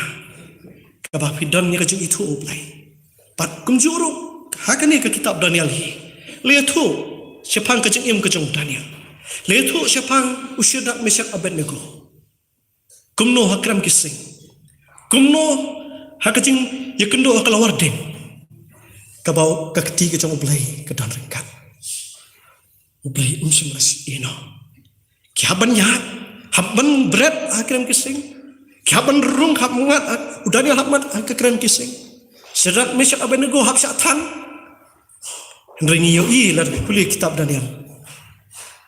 kaba phi don ïa ka jingithuh U Blei. Bad kumjuh ruh ha kane ka kitab Daniel hi, la ïathuh shaphang ka jingim ka jong u Daniel. La ïathuh shaphang u Shadrak, Meshak, Abednego. Kumno ha krem ki sing, kumno ha ka jingïakynduh ha ka lawar dieng, kaba ka kti ka jong U Blei ka don ryngkat. U Blei um shym la ïehnoh. Ki hap ban ïaid, hap ban bret ha krem ki sing. Ki hap ban rung, hap ngat, u Daniel hap ngat ha krem ki sing. Shadrak, Meshak, Abednego hap shah than. Hynrei ngi ïohi lada phi pule kitab Daniel,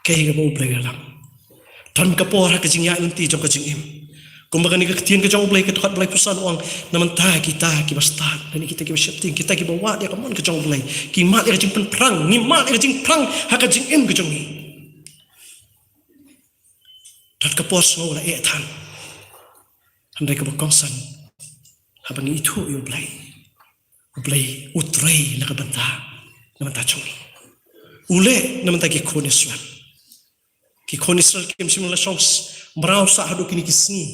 kaei kaba U Blei u ïalam. Don ka por ha ka jingïaid lynti jong ka jingim. Kumba kane ka ktien ka jong U Blei ka dkhot ba laiphew san u ong, na mynta kita kiba stad, lane kita kiba sheptieng, kita kiba wad ïa ka mon ka jong U Blei, ki mad ïa ka jingpynphrang, ngi mad ïa ka jingphrang ha ka jingim ka jong ngi. Don ka por sngew la eh than. Hynrei kaba kongsan, haba ngi ithuh ïa U Blei, U Blei u trei na ka bynta, na bynta jong ngi. U leh na bynta ki khun Israel. Ki khun Israel kim shym la shong s-, mraw sah haduh kine ki sngi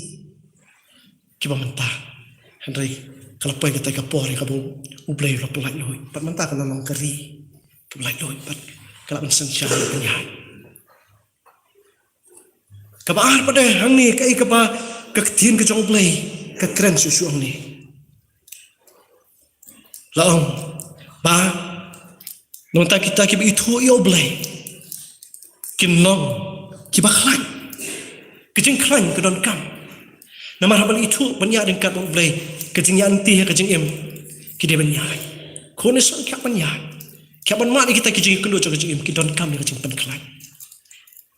kiba mynta. Hynrei ka la poi kata ka por ïa kaba U Blei u la pyllait luid. Bad mynta ka la long ka ri kaba laitluid, bad ka la ban synshar ïa ka pynïaid. Kaba ar pat de hangne, kaei kaba ka ktien ka jong U Blei ka kren shuh shuh hangne. La ong ba na bynta kita kiba ithuh ïa U Blei, kin long kiba khlaiñ. Ka jingkhlaiñ ka donkam. Namar haba la ithuh ban ïaid ryngkat bad U Blei, ka jingïaid lynti ha ka jingim ki dei ban ïaid. Khun Israel ki hap ban ïaid, ki hap ban mad ïa kita ki jingïakynduh jong ka jingim, ki donkam ïa ka jingpynkhlaiñ.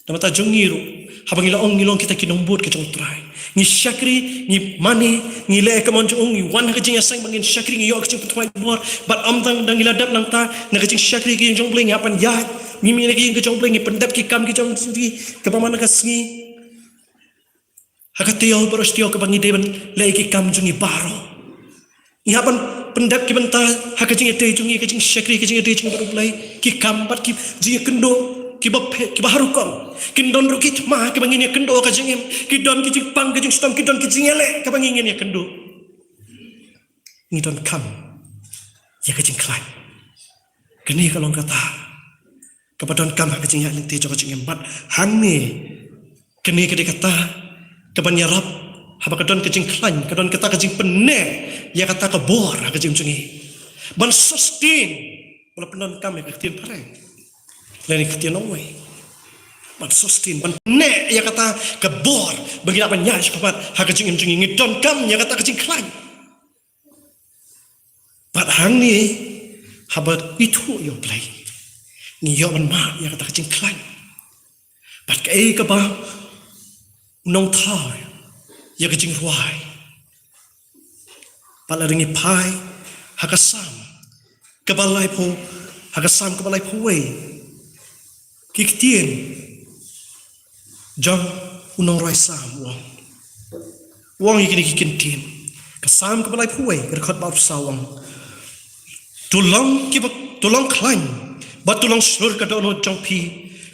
Na bynta jong ngi ruh, haba ngi la ong ngi long kita ki nongbud ka jong U Trai, ngi shakri, ngi mane, ngi leh ka mon jong u, ngi wan ha ka jingïaseng ba ngin shakri, ngi ïoh ka jingpyntngen bor. Bad ym tang da ngi la dep nangta na ka jingshakri ka ïing jong U Blei, ngi hap ban ïaid, ngi mih na ka ïing ka jong U Blei, ngi pyndep ki kam ki jong U Blei kaba man ha ka sngi. Ha ka taïew baroh shi taïew kaba ngi dei ban leh ki kam jong ngi baroh, ngi hap ban pyndep ki bynta ha ka jingïadei jong ngi, ka jingshakri, ka jingïadei jong ngi bad U Blei. Ki kam bad ki jingïakynduh kiba phet, kiba har rukom. Kin don ruh ki thma kiba ngin ïakynduh ha ka jingim. Ki don ki jingpang, ki jingshitom, ki don ki jingïaleh kaba ngi ngin ïakynduh. Ngi donkam ïa ka jingkhlaiñ. Kane ka long kata kaba donkam ha ka jingïaid lynti jong ka jingim. Bad hangne, kane ka dei kata kaban ïarap, haba ka don ka jingkhlaiñ, ka don kata ka jingpynneh ïa kata ka bor ha ka jingim jong ngi, ban sustain. Ba la pyndonkam ïa ka ktien phareng lane ka ktien nongwei, ban sustain, ban pynneh ïa kata ka bor ba ngi lah ban ïaid shakhmat ha ka jingim jong ngi, ngi donkam ïa kata ka jingkhlaiñ. Bad hangne, haba ithuh ïa U Blei, ngi ïoh ban mad ïa kata ka jingkhlaiñ. Bad kaei kaba u nongthaw ïa ka jingrwai. Bad lada ngi phai ha ka Salm kaba laiphew, ha ka Salm kaba laiphew wei, ki ktien jong u nongrwai Salm u ong, u ong ïa kine ki ktien. Ka Salm kaba laiphew wei, ka dkhot ba arphew saw u ong, to long kiba, to long khlaiñ bad to long shlur ka dohnud jong phi,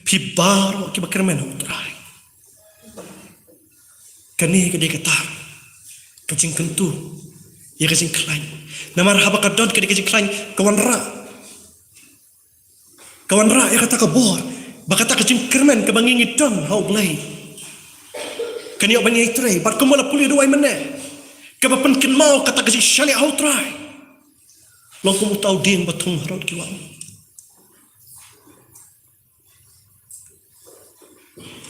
phi baroh kiba kyrmen ha U Trai. Kane ka dei kata ka jingkyntu ïa ka jingkhlaiñ. Namar haba ka don kane ka jingkhlaiñ, ka wanrah, ka wanrah ïa kata ka bor, ba kata ka jingkyrmen kaba ngi ngi don ha U Blei kan ïoh ban ïai trei. Bad kumba la pule duwai mynne, kaba pynkynmaw kata ka jingshaniah ha U Trai. Long kum uta u dieng ba thung harud ki wah,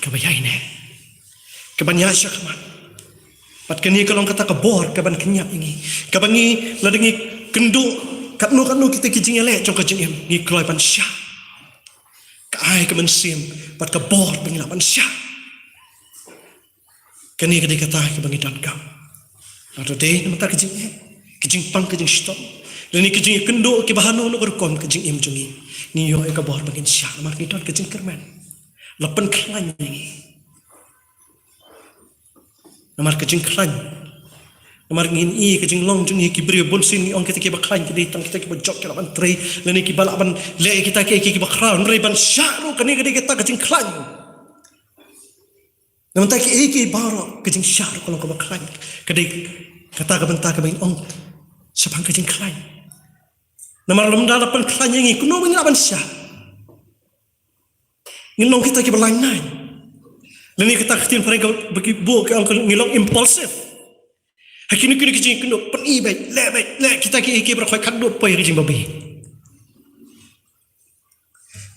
kaba ïaineh. Kaban ïaid shakhmat. Bad kane ka long kata ka bor kaban kynjat ïa ngi. Kaba ngi lada ngi kynduh katno katno kita ki jingïaleh jong ka jingim, ngi kloi ban shah. Ka ai ka mynsiem bad ka bor ba ngi lah ban shah. Kane ka dei kata kaba ngi donkam. Lada dei namar ka jingeh, ka jingpang, ka jingshitom, lane ka jingkynduh kiba hano hano ka rukom ka jingim jong ngi, ngi ïoh ïa ka bor ba ngin shah namar ngi don ka jingkyrmen. La pynkhlaiñ ïa ngi. Namar ka jingkhlaiñ. Namar ngin i ka jinglong jong ngi ki briew bunsien ngi ong kita kiba khlaiñ ki dei tang kita kiba jop ki lah ban trei, lane kiba lah ban leh kita ki, ki, kiba khraw, hynrei ban shah ruh kane ka dei kata ka jingkhlaiñ. Namar ta ki, ki baroh ka jingshah ruh ka long kaba khlaiñ. Ka dei kata ka bynta kaba ngin ong shaphang ka jingkhlaiñ. Namar lymda la pynkhlaiñ ïa ngi, kumno ba ngin lah ban shah? Ngin long kita kiba laingnaiñ. Lane kata ka ktien phareng kaba ki buh ki ong ngi long impulsive. Ha kino kino ki jingkynduh, pyni beit, leh beit, leh kita ki, ki baroh khoit, khadduh poi ha ka jingbabe.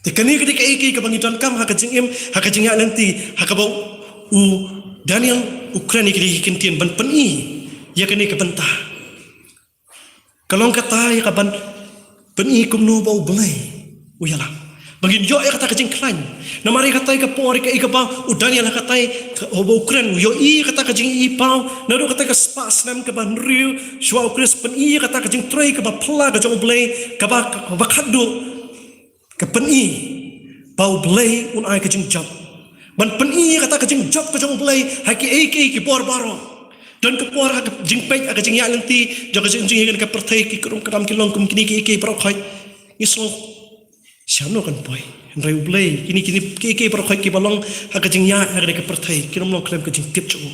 Te kane ka dei ka, ka, kaba ngi donkam ha ka jingim, ha ka jingïaid lynti, ha kaba u Daniel u kren ïa kine ki kyntien ban pyni ïa kane ka bynta. Ka long kata ïa kaban pyni kumno ba U Blei u ïalam. Ba ngin ïoh ïa kata ka jingkhlaiñ. Namar ïa kata ïa ka por ïa ka, ïa kaba u Daniel ha kata ïa ka, haba u kren u ïohi ïa kata ka jingïohi paw. Naduh kata ka spah snem kaba hynriew shuwa u Khrist, pyni ïa kata ka jingtrei kaba phylla ka jong U Blei, kaba, kaba khadduh. Ka pyni ba U Blei un ai ka jingjop. Ban pyni kata ka jingjop ka jong U Blei ha kiei kiei ki bor baroh. Don ka por ha ka jingpeit, ha ka jingïaid lynti jong ka jing, jing, ka pyrthei, ki krum kdam ki long kum kine kiei kiei baroh khoit. Ngi sngew shano kan poi. Hynrei U Blei, kine, kine kiei kiei baroh khoit kiba long ha ka jingïaid ha kane ka pyrthei, ki long khlem ka jingtip jong u.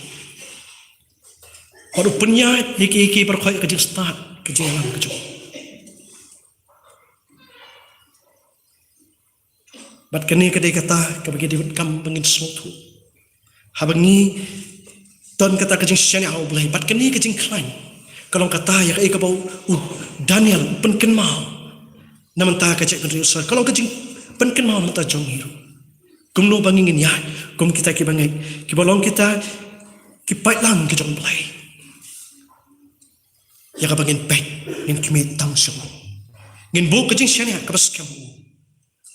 Bad u pynïaid ïa kiei kiei baroh khoit ha ka jingstad ka jingïalam ka jong u. Bad kane ka dei kata kaba ngi dei ban kam, ba ngin sngewthuh. Haba ngi don kata ka jingshaniah ha U Blei bad kane ka jingkhlaiñ, ka long kata ïa ka, ïa kaba u Daniel u pynkynmaw na bynta ka jaitbynriew Israel, ka long ka jingpynkynmaw na bynta jong ngi ruh. Kumno ba ngi ngin ïaid kum kita kiba ngeit, kiba long kita ki paidlang ki jong U Blei. Ïa kaba ngin peit, ngin khmih tang sha u. Ngin buh ka jingshaniah kaba skhem u.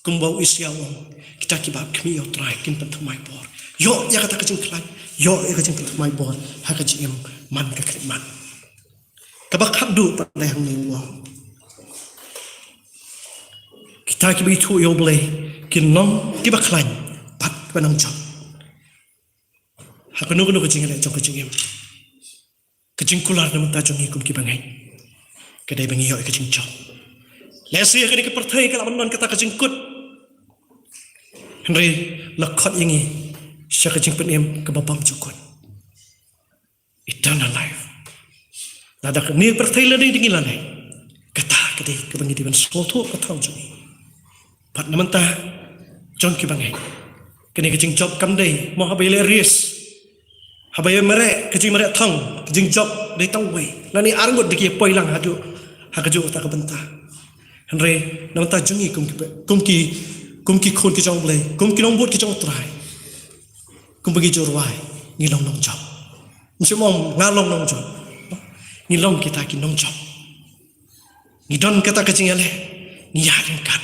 Kumba u Isaïah u ong, kita kiba khmih ïa U Trai kin pynthymmai bor. Ïoh ïa kata ka jingkhlaiñ, ïoh ïa ka jingpynthymmai bor ha ka jingim man ka khlieh man. Kaba khatduh pat lei hangne u ong, kita kiba ithuh ïa U Blei kin long kiba khlaiñ bad kiba nongjop ha kano kano ka jingïaleh jong ka jingim. Ka jingkular na bynta jong ngi kum kiba ngeit ka dei ba ngi ïoh ïa ka jingjop. Lehse ha kane ka pyrthei ka lah ban don kata ka jingkut, hynrei la khot ïa ngi sha ka jingpynim kaba bymjukut, eternal life. Lada kane ka pyrthei la dei da ngi lane, kata ka dei kaba ngi dei ban sngewthuh ka thaw jong ngi. Bad na bynta jong kiba ngeit, kane ka jingjop kam dei mo haba ïaleh rice, haba ïamareh ka jingmareh thong, ka jingjop dei tang wei lane ar ngut da ki ïa poi lang haduh ha kajuh kata ka bynta. Hynrei na bynta jong ngi kum ki, kum ki, kum ki khun ki jong U Blei, kum ki nongbud ki jong U Trai, kumba ngi ju rwai, ngi long nongjop. Ngi shu ong nga long nongjop. Ngi long kita ki nongjop. Ngi don kata ka jingïaleh, ngi ïaid ryngkat.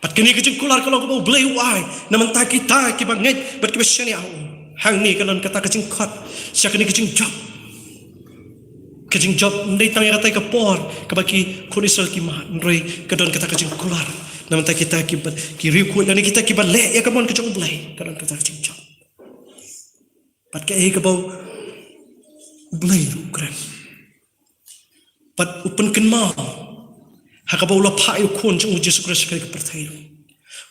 Bad kane ka jingkular ka long kaba U Blei u ai na bynta kita kiba ngeit bad kiba shaniah ha u. Hangne ka don kata ka jingkhot sha kane ka jingjop. Ka jingjop ym dei tang ïa kata ka por kaba ki khun Israel ki mad, hynrei ka don kata ka jingkular na bynta kita kiba, ki riewkhuid lane kita kiba leh ïa ka mon ka jong U Blei, ka don kata ka jingjop. Bad kaei kaba U Blei ruh u kren. Bad u pynkynmaw ha kaba u la phah ïa u Khun jong u Jisu Khrist ha kane ka pyrthei ruh.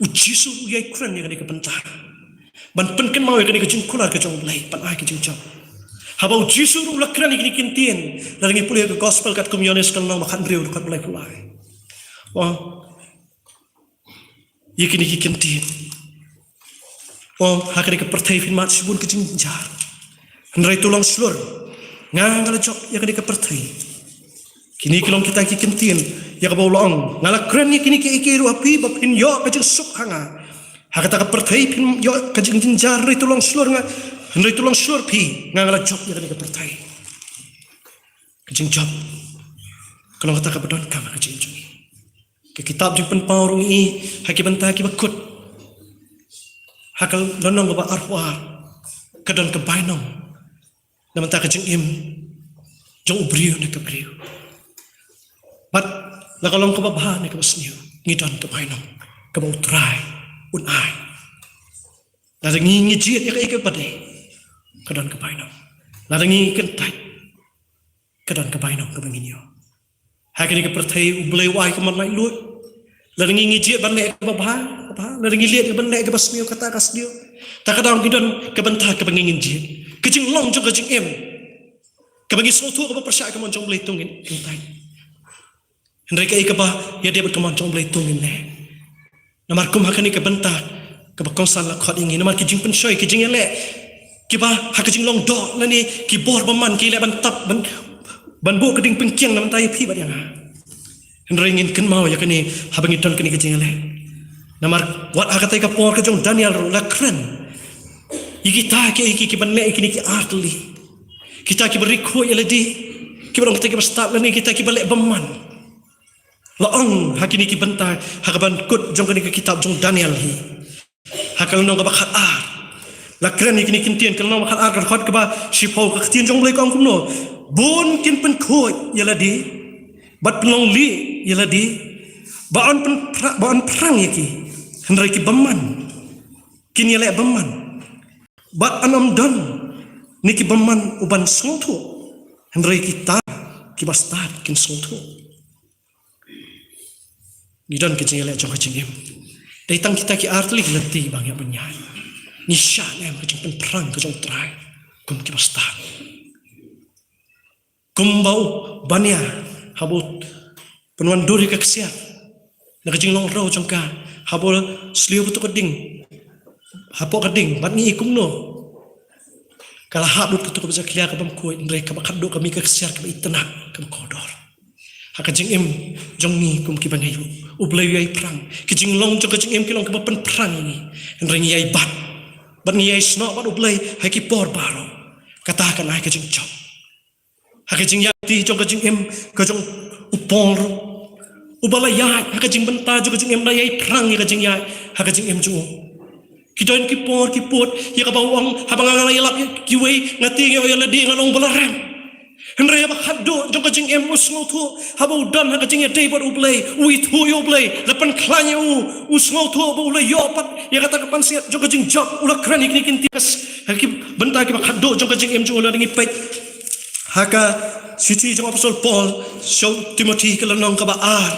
U Jisu u ïai kren ïa kane ka bynta ban pynkynmaw ïa kane ka jingkular ka jong U Blei ban ai ka jingjop. Haba u Jisu ruh u la kren ïa kine ki ktien, lada ngi pule ïa ka gospel katkum u Ïoannis ka lynnong ba khathynriew dkhot ba laiphew lai. Ong ïa kine ki ktien. Ong ha kane ka pyrthei phin mad shibun ka jingjynjar. Hynrei to long shlur. Nga, nga la jop ïa kane ka pyrthei. Kine ki long kita ki ktien ïa kaba u la ong. Nga la kren ïa kine kiei kiei ruh ha phi ba phin ïoh ka jingsuk ha nga. Ha kata ka pyrthei phin ïoh ka jingjynjar, hynrei to long shlur, nga, Hynrei to long sure phi, nga nga la jop ïa kane ka pyrthei. Ka jingjop ka long kata kaba donkam ha ka jingim jong ngi. Ka kitab Jingpynpaw ruh ngi, ha ki bynta kiba kut, ha ka lynnong kaba arphew ar, ka don ka bainong na bynta ka jingim jong u briew ne ka briew. Bad la ka long kaba bha ne kaba sniew, ngi don ka bainong kaba U Trai un ai. Lada ngi, ngi jied ïa kaei kaba dei, ka don ka bainong. Lada ngi kyntait, ka don ka bainong kaba ngin ïoh. Ha kane ka pyrthei U Blei u ai ka mon laitluid. Lada ngi, ngi jied ban leh kaba bha, kaba bha. Lada ngi leh kaba leh kaba sniew, kata ka sniew. Ta ka daw ngi don ka bynta kaba ngin jied. Ka jinglong jong ka jingim, kaba ngi sngewthuh kaba pyrshah ka mon jong U Blei, to ngin kyntait. Hynrei kaei kaba ïadei bad ka mon jong U Blei, to ngin leh. Namar kum ha kane ka bynta kaba kongsan la khot ïa ngi, namar ki jingpynshoi, ki jingïaleh kiba ha ka jinglong doh lane ki bor bymman ki leh ban tap, ban, ban buh ka ding pynkiang na bynta ïa phi bad ïa nga. Hynrei ngin kynmaw ïa kane haba ngi don kane ka jingïaleh. Namar wat ha katei ka por ka jong Daniel ruh la kren ïa kita kiei ki, ki ban leh ïa kine ki artylli. Kita kiba ri khuid ïa lade, kiba long kita kiba stad lane kita kiba leh bymman. La ong ha kine ki bynta, ha ka ban kut jong kane ka kitab jong Daniel hi, ha ka lynnong kaba khatar, la kren ïa kine ki ktien, ka lynnong kaba khatar, ka dkhot kaba shiphew, ka ktien jong U Blei ka ong kumno: Bun kin pynkhuid ïa lade bad pynlong lieh ïa lade, ba yn pynpra-, ba yn pyrshang ïa ki, hynrei ki bymman kin ïaleh bymman, bad yn ym don ne ki bymman uban sngewthuh, hynrei kita kiba stad kin sngewthuh. Ngi don ka jingïaleh jong ka jingim. Dei tang kita ki artylli ki lynti ba ngi hap ban ïaid. Ngi shah ne em ka jingpynpyrshang ka jong U Trai kum kiba stad? Kumba u bania haba u pynwandur ïa ka ksiar na ka jinglong rew jong ka, haba u sliew kato ka ding hapoh ka ding, bad ngi i kumno, ka la hap lut kato kaba jakhlia ka bym khuid, hynrei kaba khatduh ka mih ka ksiar kaba itynnad, kaba kordor. Ha ka jingim jong ngi kum kiba ngi ïoh, U Blei u ïai pyrshang. Ki jinglong jong ka jingim ki long kaba pynpyrshang ïa ngi, hynrei ngi ïai bat, bad ngi ïai snoh bad U Blei ha ki por baroh. Kata kan ai ka jingjop. Ha ka jingïaid lynti jong ka jingim ka jong u Paul ruh, uba la ïaid ha ka jingbynta jong ka jingim, la ïai pyrshang ïa ka jingïaid ha ka jingim jong u. Ki don ki por ki pud ïa kaba u ong, haba nga, nga la ïalap ïa kiwei, nga tieng ïa lade nga long ba la rem. Hynrei haba khatduh jong ka jingim u sngewthuh, haba u don ha ka jingïadei bad U Blei, u ithuh ïa U Blei, la pynkhlaiñ ïa u, u sngewthuh ba u la ïoh pat ïa kata ka pansngiat jong ka jingjop, u la kren ïa kine ki ktien ha ki bynta kiba khatduh jong ka jingim jong u. Lada ngi peit ha ka shithi jong u Apostol Paul sha u Timothi, ka lynnong kaba ar.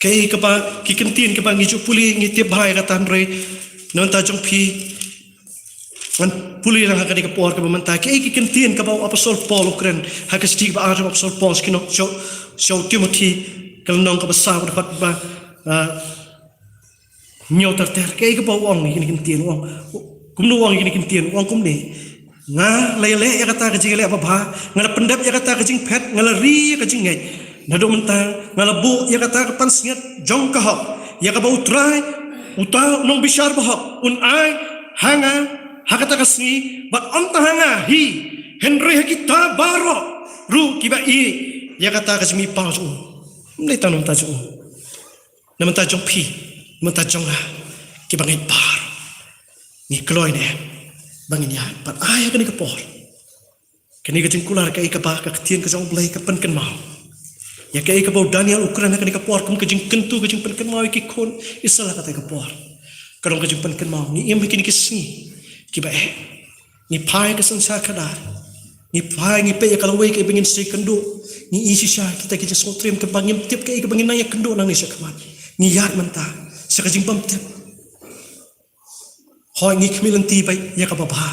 Kaei kaba, ki ktien kaba ngi ju pule, ngi tip bha ïa kata, hynrei na bynta jong phi ngan pule lang ha kane ka por kaba mynta. Kaei ki ktien kaba u Apostol Paul u kren ha ka shithi kaba ar jong u Apostol Paul sha ki nong, sha u, sha u Timothi, ka lynnong kaba saw, ka dkhot ba, ah, hynñiew ter ter. Kaei kaba u ong ïa kine ki ktien? U ong kumno, u ong ïa kine ki ktien? U ong kumne: Nga la ïaleh ïa kata ka jingïaleh babha, nga la pyndep ïa kata ka jingphet, nga la ri ïa ka jingngeit. Naduh mynta nga la buh ïa kata ka pansngiat jong ka hok, ïa kaba U Trai, uta u nongbishar bahok, un ai ha nga ha kata ka sngi, bad ym tang ha nga hi, hynrei ha kita baroh ruh kiba ïeit ïa kata ka jingmihpat jong u. Ym dei tang na bynta jong u, na bynta jong phi, na bynta jong nga, kiba ngeit baroh. Ngi kloi ne em ba ngin ïaid bad ai ha kane ka por? Kane ka jingkular, kaei kaba ka ktien ka jong U Blei ka pynkynmaw ïa kaei kaba u Daniel u kren ha kane ka por kum ka jingkyntu, ka jingpynkynmaw ïa ki khun Israel ha kata ka por. Ka long ka jingpynkynmaw, ngi im ha kine ki sngi kiba eh, ngi phai ka synshar khadar, ngi phai, ngi peit ïa ka lawei kaei ba ngin sa ïakynduh, ngi i shisha kita ki jingsngewtriem kaba ngim tip kaei kaba ngin nang ïakynduh nangne shakhmat. Ngi ïaid mynta sha ka jingbymtip. Hooid, ngi khmih lynti beit ïa kaba bha,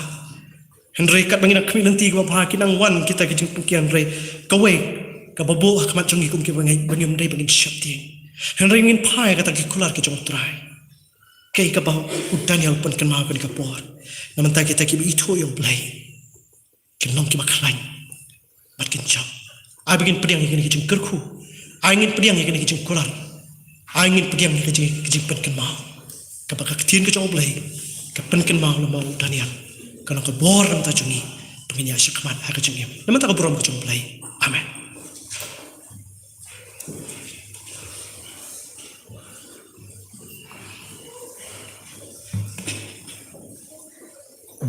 hynrei katba ngi nang khmih lynti kaba bha, ki nang wan kita ki jingpynkhiah, hynrei kawei kaba buh ha khmat jong ngi kum kiba ngeit, ba ngim dei ba ngin sheptieng, hynrei ngin phai kata ki kular ki jong U Trai. Kaei kaba u Daniel u pynkynmaw ha kane ka por? Na bynta kita kiba ithuh ïa U Blei, kin long kiba khlaiñ bad kin jop. Ai ba ngin pdiang ïa kine ki jingkyrkhu, ai ngin pdiang ïa kine ki jingkular, ai ngin pdiang ïa kine ki jingpynkynmaw kaba ka ktien ka jong U Blei Ka pynkynmaw lem bad u Daniel ka long ka bor na ka bynta jong ngi ba ngin ïaid shakhmat ha ka jingim. Namar ka burom ka jong U Blei. Amen.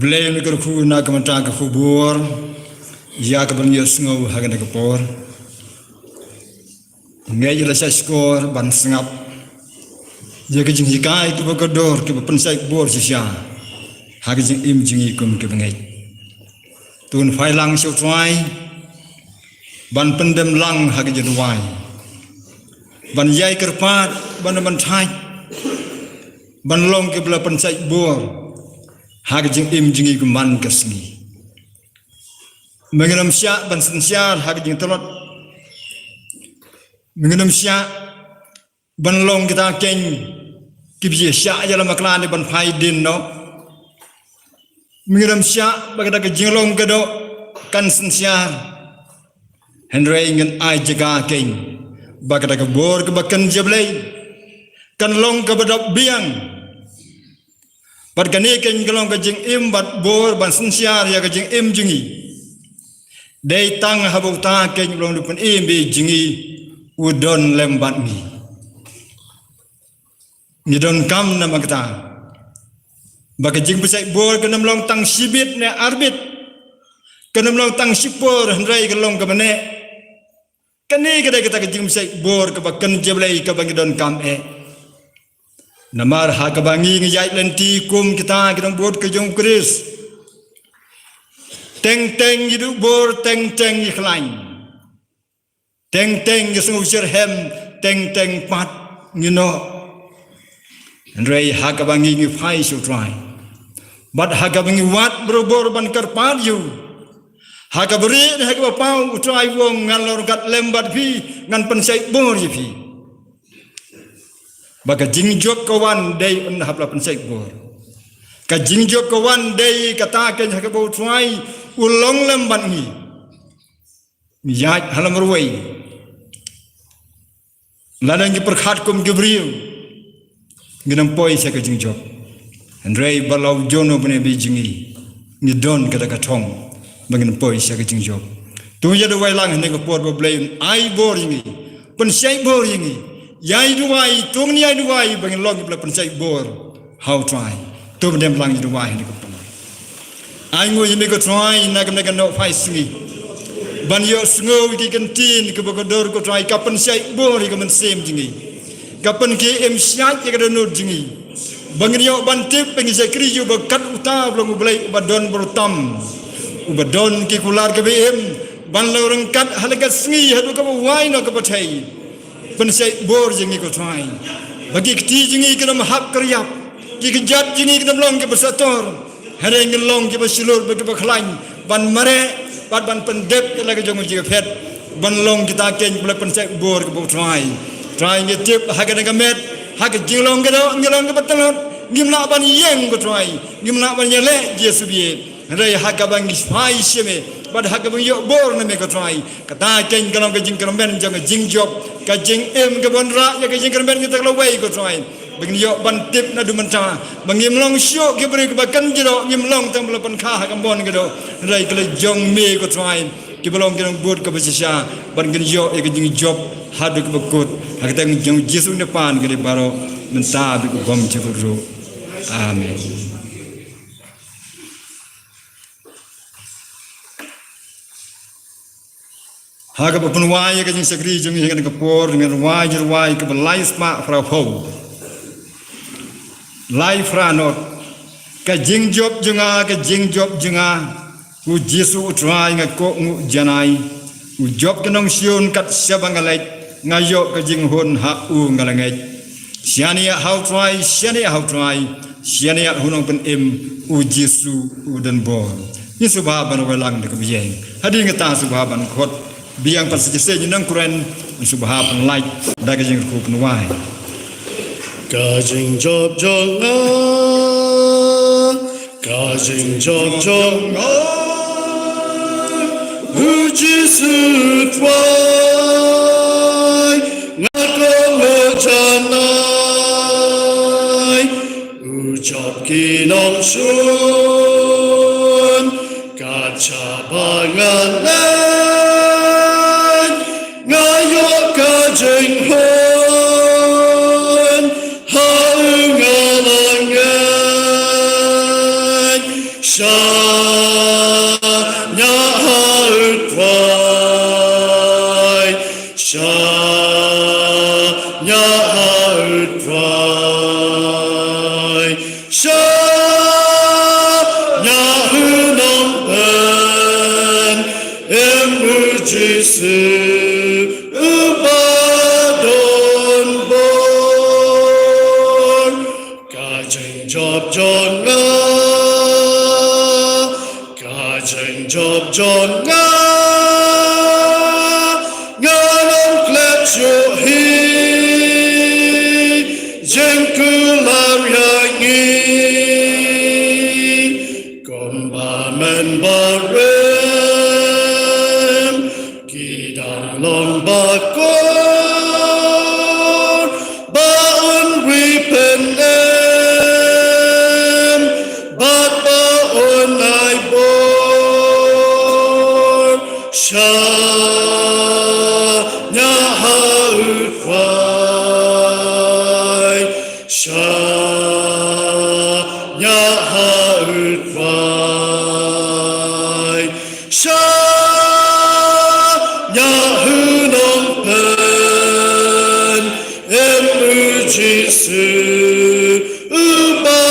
Blei, ngi kyrkhu na ka bynta ka khubor ïa kaban ïohsngew ha kane ka por. Ngeit ïa la shah shkor ban sngap ïa ka jinghikai kaba kordor kaba pynshait bor shisha ha ka jingim jong ngi kum kiba ngeit. To ngin phai lang sha U Trai ban pyndem lang ha ka jingduwai, ban ïai kyrpad, ban, ban thait, ban long kiba la pynshait bor ha ka jingim jong ngi kum man ka sngi. Me ngin ym shah ban synshar ha ka jingtlot. Me ngin ym shah ban long kita keiñ kiba ïa shah ïa la makla ne ban phai dien noh. Me ngin ym shah ba kata ka jinglong ka doh kan synshar. Hynrei ngin ai jaka keiñ ba kata ka bor kaba kynja Blei kan long kaba dap biang. Bad kane keiñ ka long ka jingim bad bor ban synshar ïa ka jingim jong ngi. Dei tang haba uta keiñ u long u pynim bad jong ngi u don lem bad ngi. Ngi donkam namar kata ba ka jingpynshait bor kan ym long tang shibit ne arbit, kan ym long tang shipor, hynrei ka long kaba neh. Kane ka dei kata ka jingpynshait bor kaba kynja Blei kaba ngi donkam eh. Namar ha kaba ngi ngi ïaid lynti kum kita ki nongbud ka jong U Khrist, teng teng ngi duh bor, teng teng ngi khlaiñ, teng teng ngi sngew shitrhem, teng teng pat ngi noh. Hynrei ha kaba ngi ngi phai sha U Trai, bad ha kaba ngi wad barabor ban kyrpad ïa u, ha kaba rieh ne ha kaba paw, U Trai u ong, ngan long ryngkat lem bad phi, ngan pynshait bor ïa phi. Ba ka jingjop ka wan dei un hap la pynshait bor. Ka jingjop ka wan dei kata keiñ ha kaba U Trai u long lem bad ngi. Ngi ïaid ha la marwei, lada ngi pyrkhat kum ki briew, ngin ym poi sha ka jingjop. Hynrei ba la u Jon u pynim bad jong ngi, ngi don kata ka thong ba ngin poi sha ka jingjop. To ngin ïa duwai lang ha kane ka por ba Blei un ai bor ïa ngi, pynshait bor ïa ngi. Ïai duwai, to ngin ïai duwai ba ngin long kiba la pynshait bor ha U Trai. To ngin dem lang ïa duwai ha kane ka por. Ai nguh ïa me ko Trai na kane ka nohphai sngi ban ïohsngew ïa ki kyntien kiba kordor ko Trai, ka pynshait bor ïa ka mynsiem jong ngi, ka pynkhie im shait ïa ka dohnud jong ngi, ba ngin ïoh ban tip ba ngi shakri ïa u ba kat uta u long U Blei uba don bor tam, uba don ki kular kiba im, ban long ryngkat ha la ka sngi haduh kaba wai noh kaba thei. Pynshait bor jong ngi ko Trai, ba ki kti jong ngi kin ym hap kyrïap, ki kjat jong ngi kin ym long kiba sator, hynrei ngin long kiba shlur bad kiba khlaiñ, ban mareh bad ban pyndep ïa la ka jong ka jingphet, ban long kita keiñ ba la pynshait bor kaba U Trai. Trai ngi tip ha kane ka met, ha ka jinglong ka doh ngi long kiba tlot, ngim lah ban ïeng ko Trai, ngim lah ban ïaleh Jisu bad Hynrei ha kaba ngi phai sha me bad ha kaba ngi ïoh bor na me ko Trai, kata keiñ ka long ka jingkyrmen jong ka jingjop, ka jingim kaba wanrah ïa ka jingkyrmen jong kata ka lawei ko Trai. Ba ngin ïoh ban tip naduh mynta ba ngim long shuh ki briew kiba kynja doh, ngim long tang ba la pynkha ha ka mon ka doh, hynrei ka la jong me ko Trai, kiba long ki nongbud kaba shisha, bad ngin ïoh ïa ka jingjop haduh kaba kut. Ha ka kyrteng jong U Jisu ngi pan ka dei baroh mynta bad kumba jingkut ruh. Amen. Ha kaba pynwai ïa ka jingshakri jong ngi ha kane ka por, ngin rwai jingrwai kaba lai spah phra phew. Lai phra not. Ka jingjop jong nga, ka jingjop jong nga, U Jisu U Trai nga kohnguh janai. U jop ka nong Siun kat shaba nga leit, nga ïoh ka jinghun ha u nga la ngeit. Shaniah ha U Trai, shaniah ha U Trai, shaniah ha u Nongpynim, U Jisu u donbor. Ngin sngewbha ban rwai lang da kaba ïeng. Hadien kata sngewbha ban khot biang pat sa shisien, ngin nang kren, ngin sngewbha ban lait da ka jingkyrkhu pynwai. Ka jingjop jong nga, ka jingjop jong nga, U Jisu Trai, nga kohnguh janai, u jop ki nong Shun, ka jaka ba nga leit, nga ïoh ka jinghun, ha u nga la ngeit, shaniah ha u Trai, shaniah ha u Trai. Shaniah u nongpynim, em u Jisu uba don bor. Ka jingjop jong nga, ka jingjop jong nga, ngan ym klet shuh hi, jingkular ïa ngi. Kumba mynbarim, ki dang long bakor, ba un ri pynim, bad ba un ai bor. Shaniah ha u Trai, shaniah ha u Trai, shaniah u nongpynim, em u Jisu uba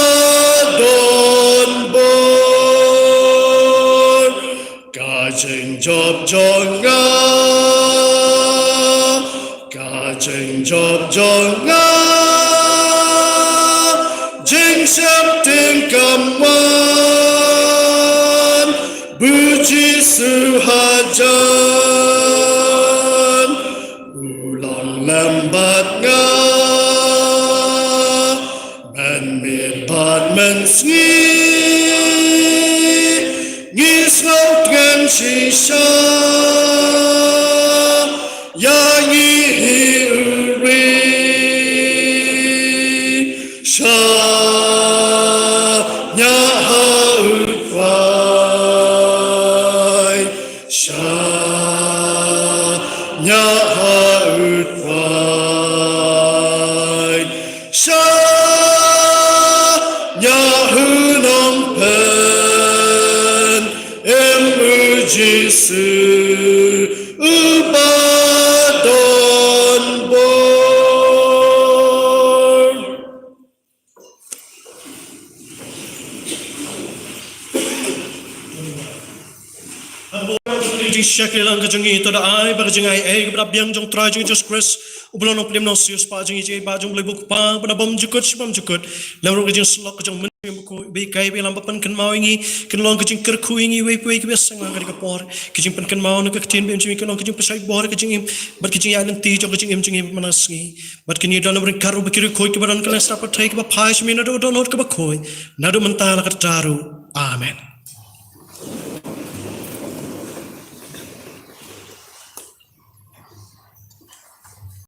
don bor. Ka jingjop jong nga, ka jingjop jong nga, jingsheptieng kam wan, ba u Jisu hajan u long lem bad nga. Mynmiet bad mynsngi, ngi sngewthngan shisha, ïa ngi hi u ri. Shaniah ha u Trai, shaniah ha u Trai, shaniah u nongpynim, em u Jisu uba don bor. Jingshakri lang ka jong ngi, to da ai ba ka jingai ei kaba da biang jong u Trai jong ngi Jisu Khrist, uba long u Nongpynim Nongsiewspah jong ngi, jingïeit jong u Blei u Kpa ba na bymjukut sha bymjukut, lem ruh ka jingsyllok ka jong u Mynsiem Bakhuid, ba ïa kai ba ïalam ba pynkynmaw ïa ngi, kan long ka jingkyrkhu ïa ngi iwei pa iwei kiba seng ha kane ka por. Ka jingpynkynmaw na ka ktien ba im jong ngi kan long ka jingpynshoi bor ka jingim bad ka jingïaid lynti jong ka jingim jong ngi man la ka sngi. Bad kine don ryngkat ruh bad ki riewkhuid kiba don kylleng sla pyrthei kiba phai sha me naduh ba dohnud kaba khuid, naduh mynta la katta ruh. Amen.